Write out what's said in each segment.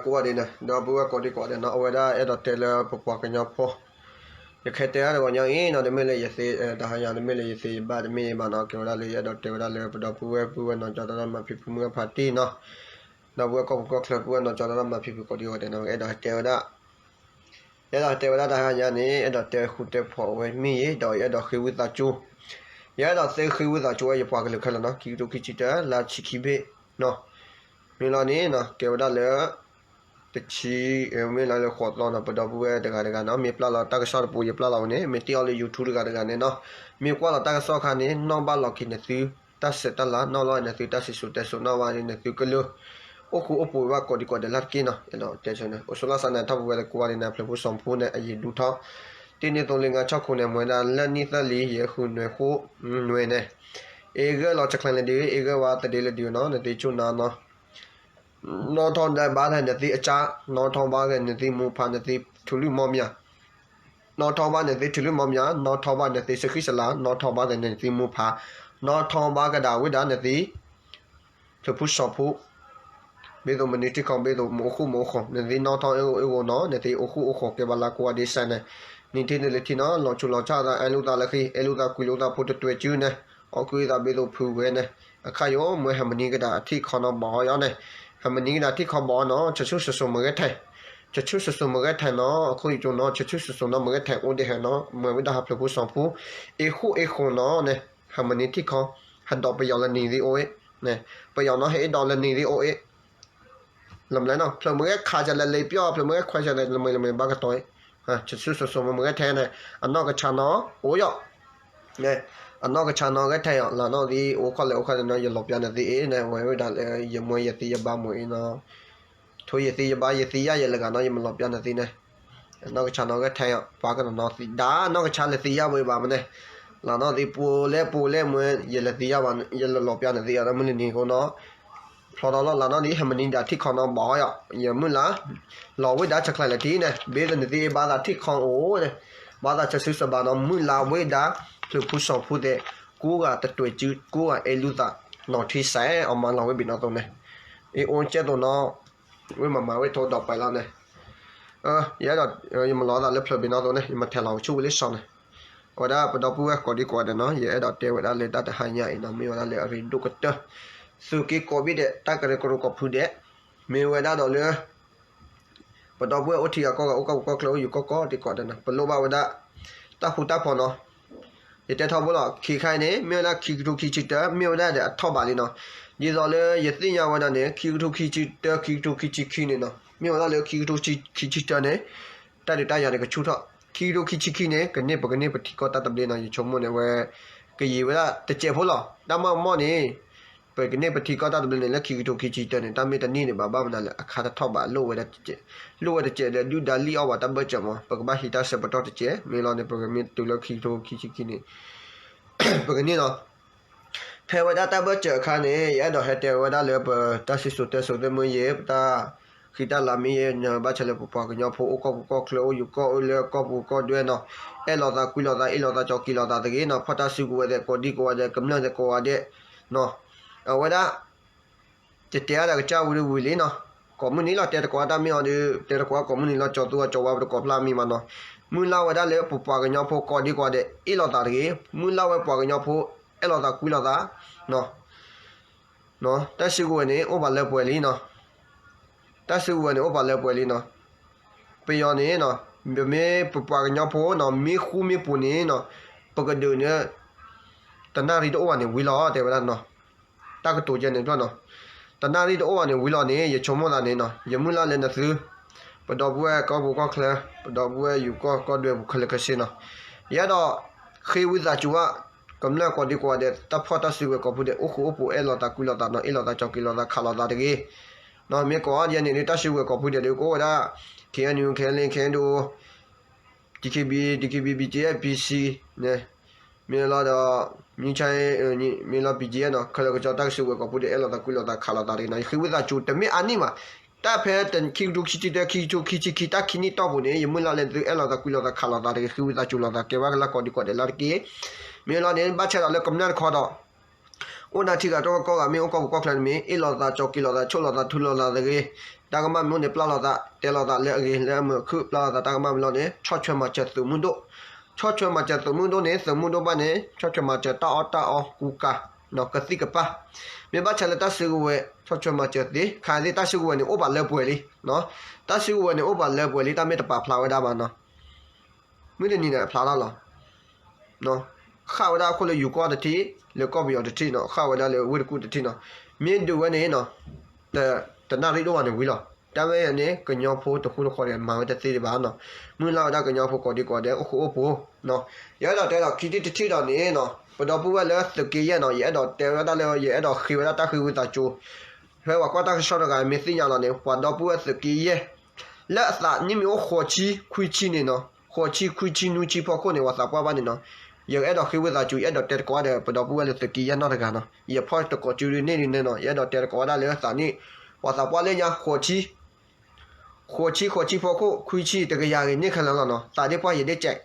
ကိးဂၤဒဲးန့ၣ် ဒီပုၢ်ဝဲၢ်ကိးဒံကိးဂၤဒဲးနီၤ အဝဲဒၣ်အဲၣ်ဒိးတဲလၢပပှၤကညီဖိ ယကဟဲတဲတဂီၤညါအံၤနီၤ တမ့ၢ်လၢယသ့ တဟါညါ တမ့ၢ်လၢယသ့ယဘၣ်တမ့ၢ်ဘၣ်နီၤ ကဲဝဲဒၣ်လၢယအဲၣ်ဒိးတဲဝဲဒၣ်လၢပဒီပုၢ်ဝဲၢ်ပုၢ်ဝဲၢ်နီၢ်ကၠီတၢ်လၢမၤဖံဖုမုၢ်ဂၢ်ဖါတံၢ်နီၤ ဒီပုၢ်ဝဲၢ်ကီၢ်ပူၤကီၢ်ချၢပုၢ်ဝဲၢ်နီၢ်ကၠီတၢ်လၢမၤဖံဖုကိးဒံကိးဂၤဒဲးနီၤ အဲၣ်ဒိးတဲဝဲဒၣ် အဲၣ်ဒိးတဲဝဲဒၣ်တဟါညါန့ၣ် အဲၣ်ဒိးတဲဃူတဲဖိးအဝဲမ့ၢ်ယံၤ ဒီးယအဲၣ်ဒိးဃ့ဝံသးစူၤ ယအဲၣ်ဒိးတဲဃ့ဝံသးစူၤဝဲယပှၤကလုာ်ခဲလၢာ်နီၤ ခံကထိခံဆံတၢ လါဆံခံဘ့ၣ်နီၤ မ့ၢ်လီၤန့ၣ်နီၤ ကဲဝဲဒၣ်လၢ တဆံ မ့ၢ်လီၤလၢဃိးသီနီၤ ပဒီပုၢ်ဝဲၢ်တဂၤတဂၤနီၤ မ့ၢ်ပျၢ်လီၤတၢ်ကစီၣ်တပူၤ ယပျၢ်လီၤဝဲန့ၣ် မ့ၢ်တ့ၢ်အီၤလၢ YouTube တဂၤတဂၤန့ၣ်နီၤ မ့ၢ်ကွၢ်လီၤတၢ်ကစီၣ်ခါန့ၣ် နီၣ်ဘၣ်လီၤက့ၤနသု တၢ်ဆဲးတၢ်လၤ နီၣ်လီၤနသုတၢ်စံၣ်စိၤတဲစိၤ နီၣ်ဘၣ်နသုကလုၢ် အိၣ်ဃူအိၣ်ဖိးဘၣ်ကိးဒံကိးဒဲးလၢ်တက့ၢ်နီၤ တဲဆိန့ၣ် အိၣ်ဆိးလီၢ်စးန့ၣ် ထီၣ်ပဝဲတကွၢ်လံန့ၣ် ဖျၢၣ်ဖိစီၤဖိန့ၣ် အယံၤဒူထီၣ် တ့ၢ်န့ၢ်သိလ့ၣ်ငါဆီၣ်ခိၣ်န့ၣ် မွဲဒၣ်လၢနံၣ်သၢလံ ယဲၢ်ဃုနွဲၣ်ဃိ နွဲၣ်န့ၣ် အ့ဂၢၢ်လီၤ ဆဲးကျဲလၢဒုး အ့ဂၢၢ်ဝဲသဒ့လၢဒုးနီၤ နသုဆိၣ်နၤနီၤ နီၣ်ထီၣ်ဘၣ်နသ့ၣ်အစၢ် နီၣ်ထီၣ်ဘၣ်ဂ့ၤနသ့ၣ်မူဖး နသ့ၣ်ထူလုၢ်မီၢ်မၠၣ် နီၣ်ထီၣ်ဘၣ်နသ့ၣ်ထူလုၢ်မီၢ်မၠၣ် နီၣ်ထီၣ်ဘၣ်နသ့ၣ်စဃံစလၤ နီၣ်ထီၣ်ဘၣ်ဂ့ၤနသ့ၣ်မူဖး နီၣ်ထီၣ်ဘၣ်ကဒါဝဲဒၣ်နသ့ၣ် ဖျၢၣ်ဖိစီၤဖိ ဘ့သိးမနုၤထံခီ ဘ့သိးမအိၣ်ဃူမအိၣ်ဃီ နသ့ၣ်နီၣ်ထီၣ်အ့ၣ်ဂိၢ်အ့ၣ်ဂိၢ်နီၤ နသ့ၣ်အိၣ်ဃူအိၣ်ဃီကဲဘၣ်လၢကိးဂၤဒဲးစဲးန့ၣ် နံၣ်ထံနံၤလၢထံနီၤ လီၤဆူးလီၤဆါသး အဲၣ်လိာ်သးလၢဃံ အဲၣ်လိာ်သးကွံလိာ်သးဖိတတွဲၤစုန့ၣ် အီၣ်ကုသးဘ့သိးဖုဝဲန့ၣ် အခါယိ မွဲဟဲမနံၤကဒါအထံၣ်ခီနီၤဘၣ်အီၤယီၤန့ၣ် ဟဲမနံၤကဒါထံၣ်ခီဘၣ်အီၤနီၤ ဆဆူၣ်စိၤစိၤမ့ၢ်ဂဲၤထဲ ဆဆူၣ်စိၤစိၤမ့ၢ်ဂဲၤထဲနီၤ အခိၣ်ယိကၠိနီၤ ဆဆူၣ်စိၤစိၤနီၤ မ့ၢ်ဂဲၤထဲအိၣ်ဒံးဟဲနီၤ မွဲဝဲဒၣ်ဟးဖျၢၣ်ဖိစီၤဖိ အ့ၣ်ဃူအ့ၣ်ဃီနီၤန့ၣ် ဟဲမနံၤထံၣ်ခီ ဟဲဒိးပယီၤလၢနံၤသ့ၣ်အိၣ်အ့ၣ် ပယီၤနီၤ ဟဲအ့ၣ်ဒိးလၢနံၤသ့ၣ်အိၣ်အ့ၣ် လၢမလဲၣ်နီၤ ဖျၢၣ်မ့ၢ်ဂဲၤခးစဲးလဲၤလ့ပျီ ဖျၢၣ်မ့ၢ်ဂဲၤခွဲးစဲးလဲၤလမ့ၢ်လမ့ၢ်ဘၣ်ကတီၤအ့ၣ် ဆဆူၣ်စိၤစိၤမ့ၢ်ဂဲၤထဲန့ၣ် အနီၢ်ကဆါနီၤ အိၣ်ယီၤ အနီၢ်ကဆါနီၤဂဲၤထဲယီၤ လၢနီၢ်သံအိၣ်ခီလဲၣ်အိၣ်ခီလဲၣ်နီၤ ယလီၤပျါနသ့ၣ်အ့ၣ်န့ၣ် ဝဲဝဲဒၣ်လၢယမွဲယသ့ၣ်ယဘါမူအ့ၣ်နီၤ ထိယသ့ၣ်ယဘါယသ့ၣ်ယၢ်ယဲလၢဂၤနီၤ ယမလီၤပျါနသ့ၣ်န့ၣ် အနီၢ်ကဆါနီၤဂဲၤထဲယီၤ ပှၤကနီၤနီၤသံ ဒၣ်နီၢ်ကဆါလဲၤသ့ၣ်ယၢ်ဝဲဘၣ်မ့ၢ်န့ၣ် လၢနီၢ်သံပူၤလဲၣ်ပူၤလဲၣ်မ့ၢ် ယလဲၤသ့ၣ်ယၢ်ဘၣ် ယလီၤပျါနသ့ၣ်ယီၤ မုၢ်လၢနံၤအဃိနီၤ ဖျီထီၣ်လီၤလၢနီၢ်သံ ဟဲမနံၤဒၣ်ထံၣ်ခီနီၤဘၣ်အီၤယီၤ ယမုၢ်လၢ် လီၤဝဲဒၣ်ဆဲးကျဲလၢထံန့ၣ် ဘ့သိးနသ့ၣ်အ့ၣ်ဘၣ်သးထံၣ်ခီအိၣ်န့ၣ် ဘၣ်သးဆဆူၣ်စဘၣ်နီၤ မုၢ်လၢ်ဝဲဒၣ် ဖျၢၣ်ဖိစီၤဖိသ့ၣ် ကိးဂၤတတွဲၤစု ကိးဂၤအဲၣ်လိာ်သး နီၢ်ထံစဲး အီၣ်မးလီၤဝဲဘ့ၣ်နီၣ်သိးန့ၣ် အ့ၣ်အိၣ်ကဲသိးနီၤ ဝဲမၤမၤဝဲထိဒီးပှဲၤလီၤန့ၣ် ယအဲၣ်ဒိး ယမၤလီၤသးလၢဖျၢၣ်ဘ့ၣ်နီၣ်သိးန့ၣ် ယမၤထဲးလီၤဆူၣ်ဝဲလၢစီၤန့ၣ် အဝဲဒၣ်ပဒီပုၢ်ဝဲၢ်ကိးဒံကိးဂၤဒဲးနီၤ ယအဲၣ်ဒိးတဲဝဲဒၣ်လၢတၢ်တဟါညါအံၤနီၤ မ့ၢ်ဝဲဒၣ်လၢအရ့ဒိၣ်ကတၢၢ် သုးက့ကိးဘ့ၣ်ဒဲး တၢ်ကရၢကရိကိးဖုဒဲး မ့ၢ်ဝဲဒၣ်ဒီးလၢ ပဒီပုၢ်ဝဲၢ်အိၣ်ထံဂၤကီၢ်ဂၤ အိၣ်ကီၢ်ပူၤကီၢ်ချၢ အိၣ်ယိၤကီၢ်ကီၢ်ဒံးကိးဂၤဒဲးနီၤ ပလိၣ်ဘၣ်ဝဲဒၣ် တၢ်ဃူတၢ်ဖိးနီၤ ယတဲထီဘိလီၤ ခံခါအံၤန့ၣ် မ့ၢ်ဝဲဒၣ်ခံကထိခံဆံတၢ မ့ၢ်ဝဲဒၣ်ဒီးအထီၣ်ဘးလံနီၤ ဒ်သိးလၢယသ့ၣ်ညါဝဲဒၣ်န့ၣ် ခံကထိခံဆံတၢ ခံကထိခံဆံခံန့ၣ်နီၤ မ့ၢ်ဝဲဒၣ်လၢခံကထိခံဆံတၢန့ၣ် တၢ်ဒုးတၢ်ယၤန့ၣ်ကဆူၣ်ထီၣ် ခံကထိခံဆံခံန့ၣ် ကန့ၢ်ပကန့ၢ်ပထံကီၢ်တၢ်သဘျ့နီၤ ယဆိကမိၣ်န့ၣ်ဝဲ ကယံာ်ဝဲဒၣ်တစဲးဖိလီၤ တၢ်မၢ်မီၢ်န့ၣ် ပကန့ၢ်ပထံကီၢ်တၢ်သဘျ့န့ၣ် လၢခံကထိခံဆံတၢန့ၣ် တၢ်မ့ၢ်တန့ၢ်န့ၣ်ဘၣ် ဘၣ်မနုၤလဲၣ် အခါတထီၣ်ဘး လိၣ်ဝဲဒၣ်တစဲး လိၣ်ဝဲတစဲးဒီး ဒုၣ်ဒါလံၣ်အီၣ်ဘၣ်တၢ်ဘၢၣ်စၢၤမး ပကဘၣ်ဟံးတၢ်ဆၢပတီၢ်တစဲး မ့ၢ်လီၤန့ၣ် ပကမ့ၢ်တုၤလၢခံကထိခံဆံခံန့ၣ် ပကန့ၢ်လီၤ ဖဲဝဲဒၣ်တၢ်ဘၢၣ်စၢၤအခါန့ၣ် ယအဲၣ်ဒိးဟဲတဲဝဲဒၣ်လၢပတၢ်စံၣ်စိၤတဲစိၤသ့ၣ်မ့ၢ်ဂ့ၤ ပတၢ်ဃံတၢ်လၤမ့ၢ်ဂ့ၤ ဘၣ်ဆၣ်လၢပပှၤကညီဖိအိၣ်ကီၢ်ပူၤကီၢ်ချၢ အိၣ်ယိၤကီၢ် အိၣ်လၢကီၢ်ပူၤကီၢ်ဒွဲနီၤ အဲၣ်လိာ်သးကွံလိာ်သး အ့ၣ်လိာ်သးကၠီက့ၤလိာ်သးတဂ့ၤနီၤ ဖီၣ်တၢ်စုကဝဲၤသ့ၣ်ကိးဒံကိးဂၤဒဲး ကမျၢၢ်သ့ၣ်ကိးဂၤဒဲး အဝဲဒၣ် တတဲအါဒီးကစၢ်ဝံၤတဝံၤလံနီၤ ကိးမုၢ်နံၤလီၤ တဲတကိးတၢ်မ့ၢ်အီၤဒီး တဲတကိးကိးမုၢ်နံၤလီၤ ကၠီၤသူအီၤကၠီၤဝါ ပတကိးဖျါမံၤမးနီၤ မုၢ်လၢ်ဝဲဒၣ်လၢပပှၤကညီဖိကိးဒံကိးဂၤဒဲး အ့ၣ်လိာ်သးတဂ့ၤ မုၢ်လၢ်ဝဲပှၤကညီဖိ အဲၣ်လိာ်သးကွံလိာ်သး တၢ်စုကဝဲၤန့ၣ် အိၣ်ပာ်လၢပှဲၤလံနီၤ တၢ်စုကဝဲၤန့ၣ် အိၣ်ပာ်လၢပှဲၤလံနီၤ ပယီၤန့ၣ်နီၤ ပမ့ၢ်ပပှၤကညီဖိနီၤ မ့ၢ်ဃူမ့ၢ်ပူၤန့ၣ်နီၤ ပကဒုးန့ၣ် တနၣ်ရံၣ်တအိၣ်ဘၣ်န့ၣ်ဝံၤလီၤ တဲဝဲဒၣ်နီၤ တၢ်ကတိၤယဲန့ၣ်နီၤ တနၣ်ရံၣ်တအိၣ်ဘၣ်န့ၣ်ဝံၤလီၤန့ၣ် ယဆိကမိၣ်သးန့ၣ်နီၤ ယမုၢ်လၢ်လၢနသု ပဒီပုၢ်ဝဲၢ်ကီၢ်ပူၤကီၢ်ချၢ ပဒီပုၢ်ဝဲၢ်ယူၤကီၢ်ကီၢ်ဒွဲပူၤခဲလၢာ်ခဲဆ့နီၤ ယအဲၣ်ဒိး ဃ့ဝံသးစူၤဘၣ် ကမျၢၢ်ကိးဒံကိးဂၤဒဲး တၢ်ဖီၣ်တၢ်စုကဝဲၤကိးဖုဒဲး အိၣ်ဃူအိၣ်ဖိး အဲၣ်လိာ်သးကွံလိာ်သးနီၤ အ့ၣ်လိာ်သးကၠီက့ၤလိာ်သး ခးလိာ်သးတဂ့ၤ မ့ၢ်ကိးယဲန့ၣ် တၢ်စုကဝဲၤကိးဖုဒဲးဒီး ကအိၣ်ဝဲဒၣ် KNU KNLA KNDO DKB DKB BGF PC န့ၣ် မ့ၢ်လီၤဒီး မ့ၢ်လီၤ BGF နီၤ ခဲလၢာ်ကစီတၢ်စုကဝဲၤကိးဖုဒဲး အဲၣ်လိာ်သးကွံလိာ်သး ခးလိာ်သးတဂ့ၤနီၤ ယဃ့ဝံသးစူၤ တမ့ၢ်အါနံၣ်ဘၣ် တၢ်ဖဲခံကထိခံဆံတၢ ခံကထိခံဆံခံ တၢ်ခံနံၣ်တီၢ်ပူၤန့ၣ် ယမုၢ်လၢ်လၢသုအဲၣ်လိာ်သးကွံလိာ်သး ခးလိာ်သးတဂ့ၤ ဃ့ဝံသးစူၤလိာ်သး ကဲဘၣ်ကလၢကိးဒံကိးဒဲးလၢ်တက့ၢ် မ့ၢ်လီၤန့ၣ် ဘၣ်ဆၣ်ဒီးလၢကမျၢၢ်တခီဒီး အိၣ်နၢ်ထံဂၤတကီၢ်ဂၤ မ့ၢ်အိၣ်ကီၢ်ပူၤကီၢ်ချၢန့ၣ်မ့ၢ် အ့ၣ်လိာ်သး ကၠီၤက့ၤလိာ်သး ဆိၣ်လိာ်သး ထုးလိာ်သးတဂ့ၤ, တၢ်ကမၣ်မ့ၢ်အိၣ်န့ၣ် ပျၢ်လိာ်သး တဲလိာ်သးလၢအဂ့ၤ လၢအမုာ်အခုၣ် ပျၢ်လိာ်သးတၢ်ကမၣ်မ့ၢ်လီၤန့ၣ် ဆီၣ်ထွဲမၤစၢၤသုးမုၢ်ဒိၣ်, ဆီၣ်ထွဲမၤစၢၤသုးမုၢ်ဒိၣ်ဘၣ်န့ၣ် ဆီၣ်ထွဲမၤစၢၤတၢ်အီၣ်တၢ်အီကူကၤ ကသံၣ်ကပၢ်, မ့ၢ်ဘၣ်ဆၣ်လၢတၢ်စုကဝဲၤ ဆီၣ်ထွဲမၤစၢၤသ့ ခါသ့ၣ် တၢ်စုကဝဲၤန့ၣ်အိၣ်ပာ်လၢပှဲၤလံ, တၢ်စုကဝဲၤန့ၣ်အိၣ်ပာ်လၢပှဲၤလံ တၢ်မ့ၢ်တပာ်ဖျါဝဲဒၣ်ဘၣ်နီၤ မုၢ်တနံၤန့ၣ်အဖျါထီၣ်လီၤ. ဃၣ်ဝဲဒၣ်အခိၣ်လၢယူၤကီၢ်တထံၣ်, လၢကီၢ်ပယီၤတထံၣ်နီၤ, ဃၣ်ဝဲဒၣ်လၢဝ့ၢ်တကူၣ်တထံၣ်နီၤ, မ့ၢ်ဒုးဝဲန့ၣ်နီၤ, တနၣ်ရံၣ်ဒိၣ်ဘၣ်န့ၣ်ဝံၤလီၤ. တၢ်ဝဲန့ၣ် ကညီဖိတဃူတဃီၤဒီးမၤဝဲတသ့ဒံးဘၣ်နီၤ, မုၢ်လၢ်ဝဲဒၣ်ကညီဖိကိးဒံကိးဒဲးအိၣ်ဃူအိၣ်ဖိးနီၤ, ယအဲၣ်ဒိးတဲဒီးခံထံၣ်တထံၣ်ဒီးန့ၣ်နီၤ, ပဒီပုၢ်ဝဲၢ်လၢသုးက့ယဲၢ်နီၤ, ယအဲၣ်ဒိးတဲဝဲဒၣ်လၢ ယအဲၣ်ဒိးဃ့ဝဲဒၣ်တၢ်ဃ့ဝံသးစူၤ ဖဲပှၤကွၢ်တၢ်ကစီၣ်တဂၤမ့ၢ်သ့ၣ်ညါလီၤန့ၣ် ပှၤဒီပုၢ်ဝဲၢ်သုးက့ယဲၢ် လၢအသးနံၣ်မ့ၢ်အိၣ်ဃိးဆံခွံဆံန့ၣ်နီၤ, ဃိးဆံခွံဆံနွံဆံဖီခိၣ်န့ၣ် ပှၤသးပှၢ်ဘၣ်န့ၣ်နီၤ, ယအဲၣ်ဒိးဃ့ဝံသးစူၤ ယအဲၣ်ဒိးတဲသကိးဝဲဒၣ်ပဒီပုၢ်ဝဲၢ်လၢသုးက့ယဲၢ်နီတဂၤနီၤ, ယဖီၣ်တကိးစုန့ၢ်ဒ်န့ၣ်နီၤ, ယအဲၣ်ဒိးတဲသကိးဝဲဒၣ်လၢသးနံၣ် ပှၤသးပှၢ်လၢညါဃိးဆံ ဃိးဆံ ဃိးဆံဖီခိၣ် ခွံဆံတကယၤဂ့ၤန့ၢ်ခဲလၢာ်လီၤနီၤ, သးဒ့ပှၢ်ယဒ့ကဲး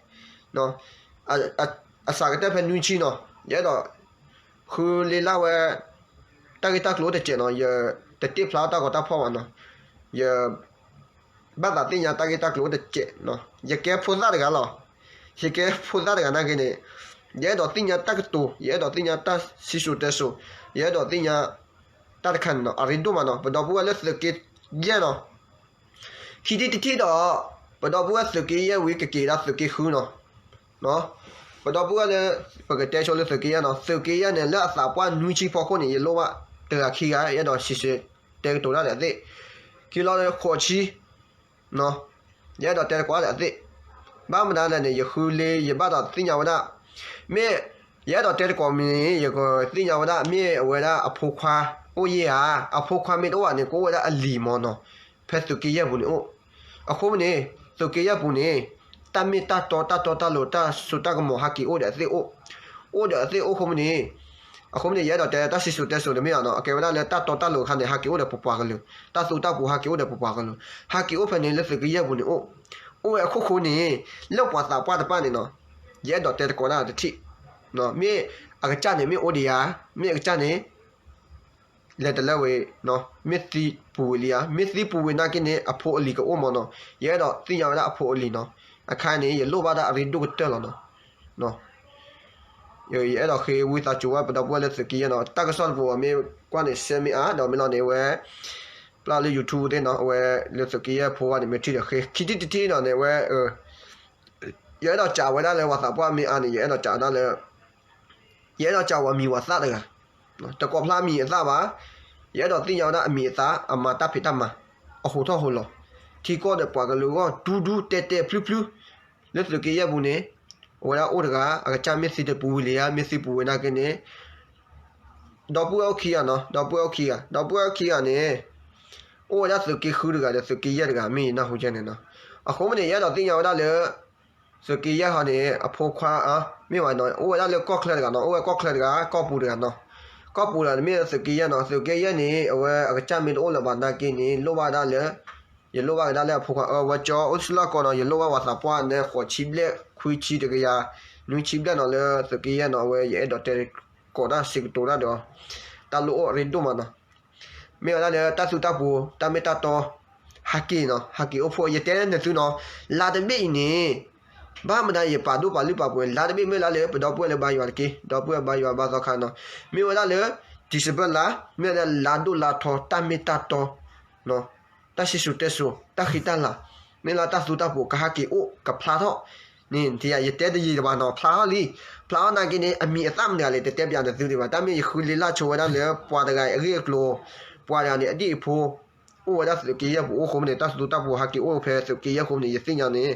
အစးကတၢၢ်ဖဲနွံဆံနီၤ, ယအဲၣ်ဒိး ဃုလ့လၢ်ဝဲ တၢ်ဂ့ၢ်တၢ်ကျိၤအိၣ်တစဲးနီၤ, ယတတ့ၢ်ဖျါတၢ်ဂီၤတၢ်ဖီၣ်ဘၣ်နီၤ, ယ ဘၣ်သးသ့ၣ်ညါတၢ်ဂ့ၢ်တၢ်ကျိၤအိၣ်တစဲးနီၤ, ယကဲဖိသၣ်တဂၤလီၤ, ယကဲဖိသၣ်တဂၤနာ်က့န့ၣ် ယအဲၣ်ဒိးသ့ၣ်ညါတၢ်ကတိၤ, ယအဲၣ်ဒိးသ့ၣ်ညါတၢ်စံၣ်စိၤတဲစိၤ, ယအဲၣ်ဒိးသ့ၣ်ညါ တၢ်တခါန့ၣ်နီၤ, အရ့ဒိၣ်မးနီၤ, ပဒီပုၢ်ဝဲၢ်လၢသုးက့ယဲၢ်နီၤ ခံထံၣ်တထံၣ်ဒီး ပဒီပုၢ်ဝဲၢ်သုးက့ယဲၢ်ဝံၤကက့ၤဒၣ်သုးက့ဃုနီၤ, ပဒီပုၢ်ဝဲၢ်လၢ ပကတဲဆိလၢသုးက့ယဲၢ်နီၤ, သုးက့ယဲၢ်န့ၣ် လၢအသးပှၢ်နွံဆံဖီခိၣ်န့ၣ် ယလိၣ်ဘၣ်တဂၤခံဂၤ ယအဲၣ်ဒိးစံးဆၢတဲကတိၤတၢ်ဒီးအသ့ၣ်, ခံလီၤဃိးဆံ ယအဲၣ်ဒိးတဲသကိးဒီးအသ့ၣ်, ဘၣ်မနုၤလဲၣ်န့ၣ် ယဃုလ့ ယဘၣ်ဒီးသ့ၣ်ညါဝဲဒၣ်, မ့ၢ် ယအဲၣ်ဒိးတဲသကိးမ့ၢ်န့ၣ် ယကသ့ၣ်ညါဝဲဒၣ် မ့ၢ်အဝဲဒၣ်အဖိခွါအိၣ်ယဲၢ်ဧါ, အဖိခွါမ့ၢ်တအိၣ်ဘၣ်န့ၣ် ကအိၣ်ဝဲဒၣ်အလံၤမၢ်နီၤ, ဖဲသုးက့ယဲၢ်ပူၤန့ၣ်အိၣ်, အဃိမ့ၢ်န့ၣ် သုးက့ယဲၢ်ပူၤန့ၣ် တၢ်မ့ၢ်တၢ်တီ တၢ်တီတၢ်လိၤ တၢ်စိတၢ်ကမီၤ ဟးက့ၤအိၣ်ဒီးအသ့ၣ်အိၣ်, အိၣ်ဒီးအသ့ၣ်အိၣ်အဃိမ့ၢ်န့ၣ်, အဃိမ့ၢ်န့ၣ် ယအဲၣ်ဒိးတဲတၢ်စံၣ်စိၤတဲစိၤတမ့ၢ်ဘၣ်နီၤ, အကဲဝဲဒၣ်လၢတၢ်တီတၢ်လိၤအခါန့ၣ် ဟးက့ၤအိၣ်ဒီးပပှၤကလုာ်, တၢ်သူတၢ်ပူၤဟးက့ၤအိၣ်ဒီးပပှၤကလုာ်, ဟးက့ၤအိၣ်ဖဲန့ၣ်လၢသုးက့ယဲၢ်ပူၤန့ၣ်အိၣ်, အိၣ်ဝဲအခိၣ်ဃိန့ၣ် လၢပှၤသးပှၢ်တဖၣ်န့ၣ်နီၤ, ယအဲၣ်ဒိးတဲသကိးတၢ်တထံၣ်, မ့ၢ်အကစၢ်န့ၣ်မ့ၢ်အိၣ်ဒံးဧါ, မ့ၢ်အကစၢ်န့ၣ် လဲၤတလၢဝံၤ, မ့ၢ်သံပူၤဝံၤလံဧါ, မ့ၢ်သံပူၤဝံၤနာ်က့န့ၣ် အဖိအလံၤကအိၣ်မၢ်နီၤ, ယအဲၣ်ဒိးသ့ၣ်ညါဝဲဒၣ်အဖိအလံၤနီၤ, အခါန့ၣ် ယလိၣ်ဘၣ်ဒၣ်အရ့ဒိၣ်ကတၢၢ်လီၤနီၤ. ယအဲၣ်ဒိးဃ့ဝံသးစူၤဝဲပဒီပုၢ်ဝဲၢ်လၢသုးက့ယဲၢ်နီၤ, တၢ်ကစီၣ်တပူၤအမ့ၢ်ကွၢ်န့ၣ် ရှဲမ့ၢ်အါ ဒီးမ့ၢ်လီၤန့ၣ် အဝဲ ပျၢ်လၢ YouTube သ့ၣ်နီၤ, အဝဲလၢသုးက့ယဲၢ်ဖိဘၣ်န့ၣ် မ့ၢ်ထံၣ်ဒီးဃ့ ခံထံၣ်တထံၣ်ဒီးန့ၣ် အဝဲ ယအဲၣ်ဒိးစံးဝဲဒၣ်လၢပှၤသးပှၢ်မ့ၢ်အါန့ၣ် ယအဲၣ်ဒိးစံးဝဲဒၣ်လၢ ယအဲၣ်ဒိးစံးဝဲမံၤဝဲသၣ်တဂၤ, တကိးဖျါမံၤအသၣ်ဘၣ်, ယအဲၣ်ဒိးသ့ၣ်ညါဝဲဒၣ်အမံၤအသၣ် အမၤတၢ်ဖံးတၢ်မၤ, အဟိးထီၣ်ဟိးလီၤ, ထံကီၢ်ဒီးပှၤကလုာ်အဂီၢ် ဒူဒူတဲတဲဖျုဖျု, လၢသုးက့ယဲၢ်ပူၤန့ၣ် အဝဲဒၣ်အိၣ်တဂၤ အကစၢ်မ့ၢ်သံတပူၤဝံၤလံဧါ, မ့ၢ်သံပူၤဝံၤနာ်က့န့ၣ် ဒီပုၢ်ဝဲၢ်အိၣ်ခံဂၤနီၤ, ဒီပုၢ်ဝဲၢ်အိၣ်ခံဂၤ, ဒီပုၢ်ဝဲၢ်အိၣ်ခံဂၤန့ၣ် အိၣ်ဝဲဒၣ်သုးက့ဃုတဂၤဒီးသုးက့ယဲၢ်တဂၤ မ့ၢ်ယနၢ်ဟူယဲန့ၣ်နီၤ. အဃိမ့ၢ်န့ၣ် ယအဲၣ်ဒိးသ့ၣ်ညါဝဲဒၣ်လၢ သုးက့ယဲၢ်ဟီန့ၣ် အဖိခွါ မ့ၢ်ဝဲနီၤ အိၣ်ဝဲဒၣ်လၢကီၢ်ချၢတဂၤနီၤ, အိၣ်ဝဲကီၢ်ချၢတဂၤ ကီၢ်ပူၤတဂၤနီၤ. ကီၢ်ပူၤတဂၤန့ၣ်မ့ၢ်သုးက့ယဲၢ်နီၤ, သုးက့ယဲၢ်န့ၣ် အဝဲအကစၢ်မ့ၢ်တအိၣ်လၢၤဘၣ်နာ်က့န့ၣ် လိၣ်ဘၣ်ဒၣ်လၢ ယလိၣ်ဘၣ်ကဒါလၢအဖိခွါ အဝဲကၠီအိၣ်ဆူၣ်လီၢ်ကီၢ်နီၤ, ယလိၣ်ဘၣ်ပှၤသးပှၢ်န့ၣ် ဃိးဆံဘျဲၣ် ခွံဆံတကယၤ နွံဆံဘျဲၣ်နီၤ လၢသုးက့ယဲၢ်နီၤ, အဝဲယအဲၣ်ဒိးတဲကိးတၢ်စံးကတိၤတၢ်ဒီး တၢ်လိၣ်အိၣ်အရ့ဒိၣ်မးနီၤ. မ့ၢ်ဝဲဒၣ်လၢတၢ်သူတၢ်ပူၤ တၢ်မ့ၢ်တၢ်တီ ဟးက့ၤနီၤ, ဟးက့ၤအိၣ်ဖှိၣ် ယတဲနသုနီၤ, လါတဘ့ၣ်အံၤန့ၣ် ဘၣ်မနုၤယပာ်ဒိၣ်ပာ်လုၢ်ပာ်ပှ့ၤ လါတဘ့ၣ်မ့ၢ်လါလၢပဒီပုၢ်ဝဲၢ်လၢဘါယွၤတက့ၢ်, ဒီပုၢ်ဝဲၢ်ဘါယွၤဘါသီခါနီၤ, မ့ၢ်ဝဲဒၣ်လၢ December လါ မ့ၢ်ဝဲဒၣ်လါဒိၣ်လါထီ တၢ်မ့ၢ်တၢ်တီ တၢ်စံၣ်စိၤတဲစိၤ တၢ်ဃံတၢ်လၤ မ့ၢ်လၢတၢ်သူတၢ်ပူၤကဟးက့ၤအိၣ်ကဖျါထီၣ်န့ၣ် ယတဲတယံာ်တဘၣ်နီၤ, ဖျါထီၣ်လံ, ဖျါထီၣ်နာ်က့န့ၣ် အမံၤအသၣ်မနုၤလဲၣ် တတဲပၠးနသုဒံးဘၣ်, တၢ်မ့ၢ်ယဃုလ့လၢ်ဆိဝဲဒၣ်လၢပှၤတဂၤအဂ့ၢ်အကျိၤ, ပှၤတဂၤန့ၣ် အဒံၣ်အဖိ အိၣ်ဝဲဒၣ်သုးက့ယဲၢ်ပူၤအိၣ်ဃိမ့ၢ်န့ၣ် တၢ်သူတၢ်ပူၤဟးက့ၤအိၣ်ဖဲသုးက့ယဲၢ်ဃိမ့ၢ်န့ၣ် ယသ့ၣ်ညါန့ၣ်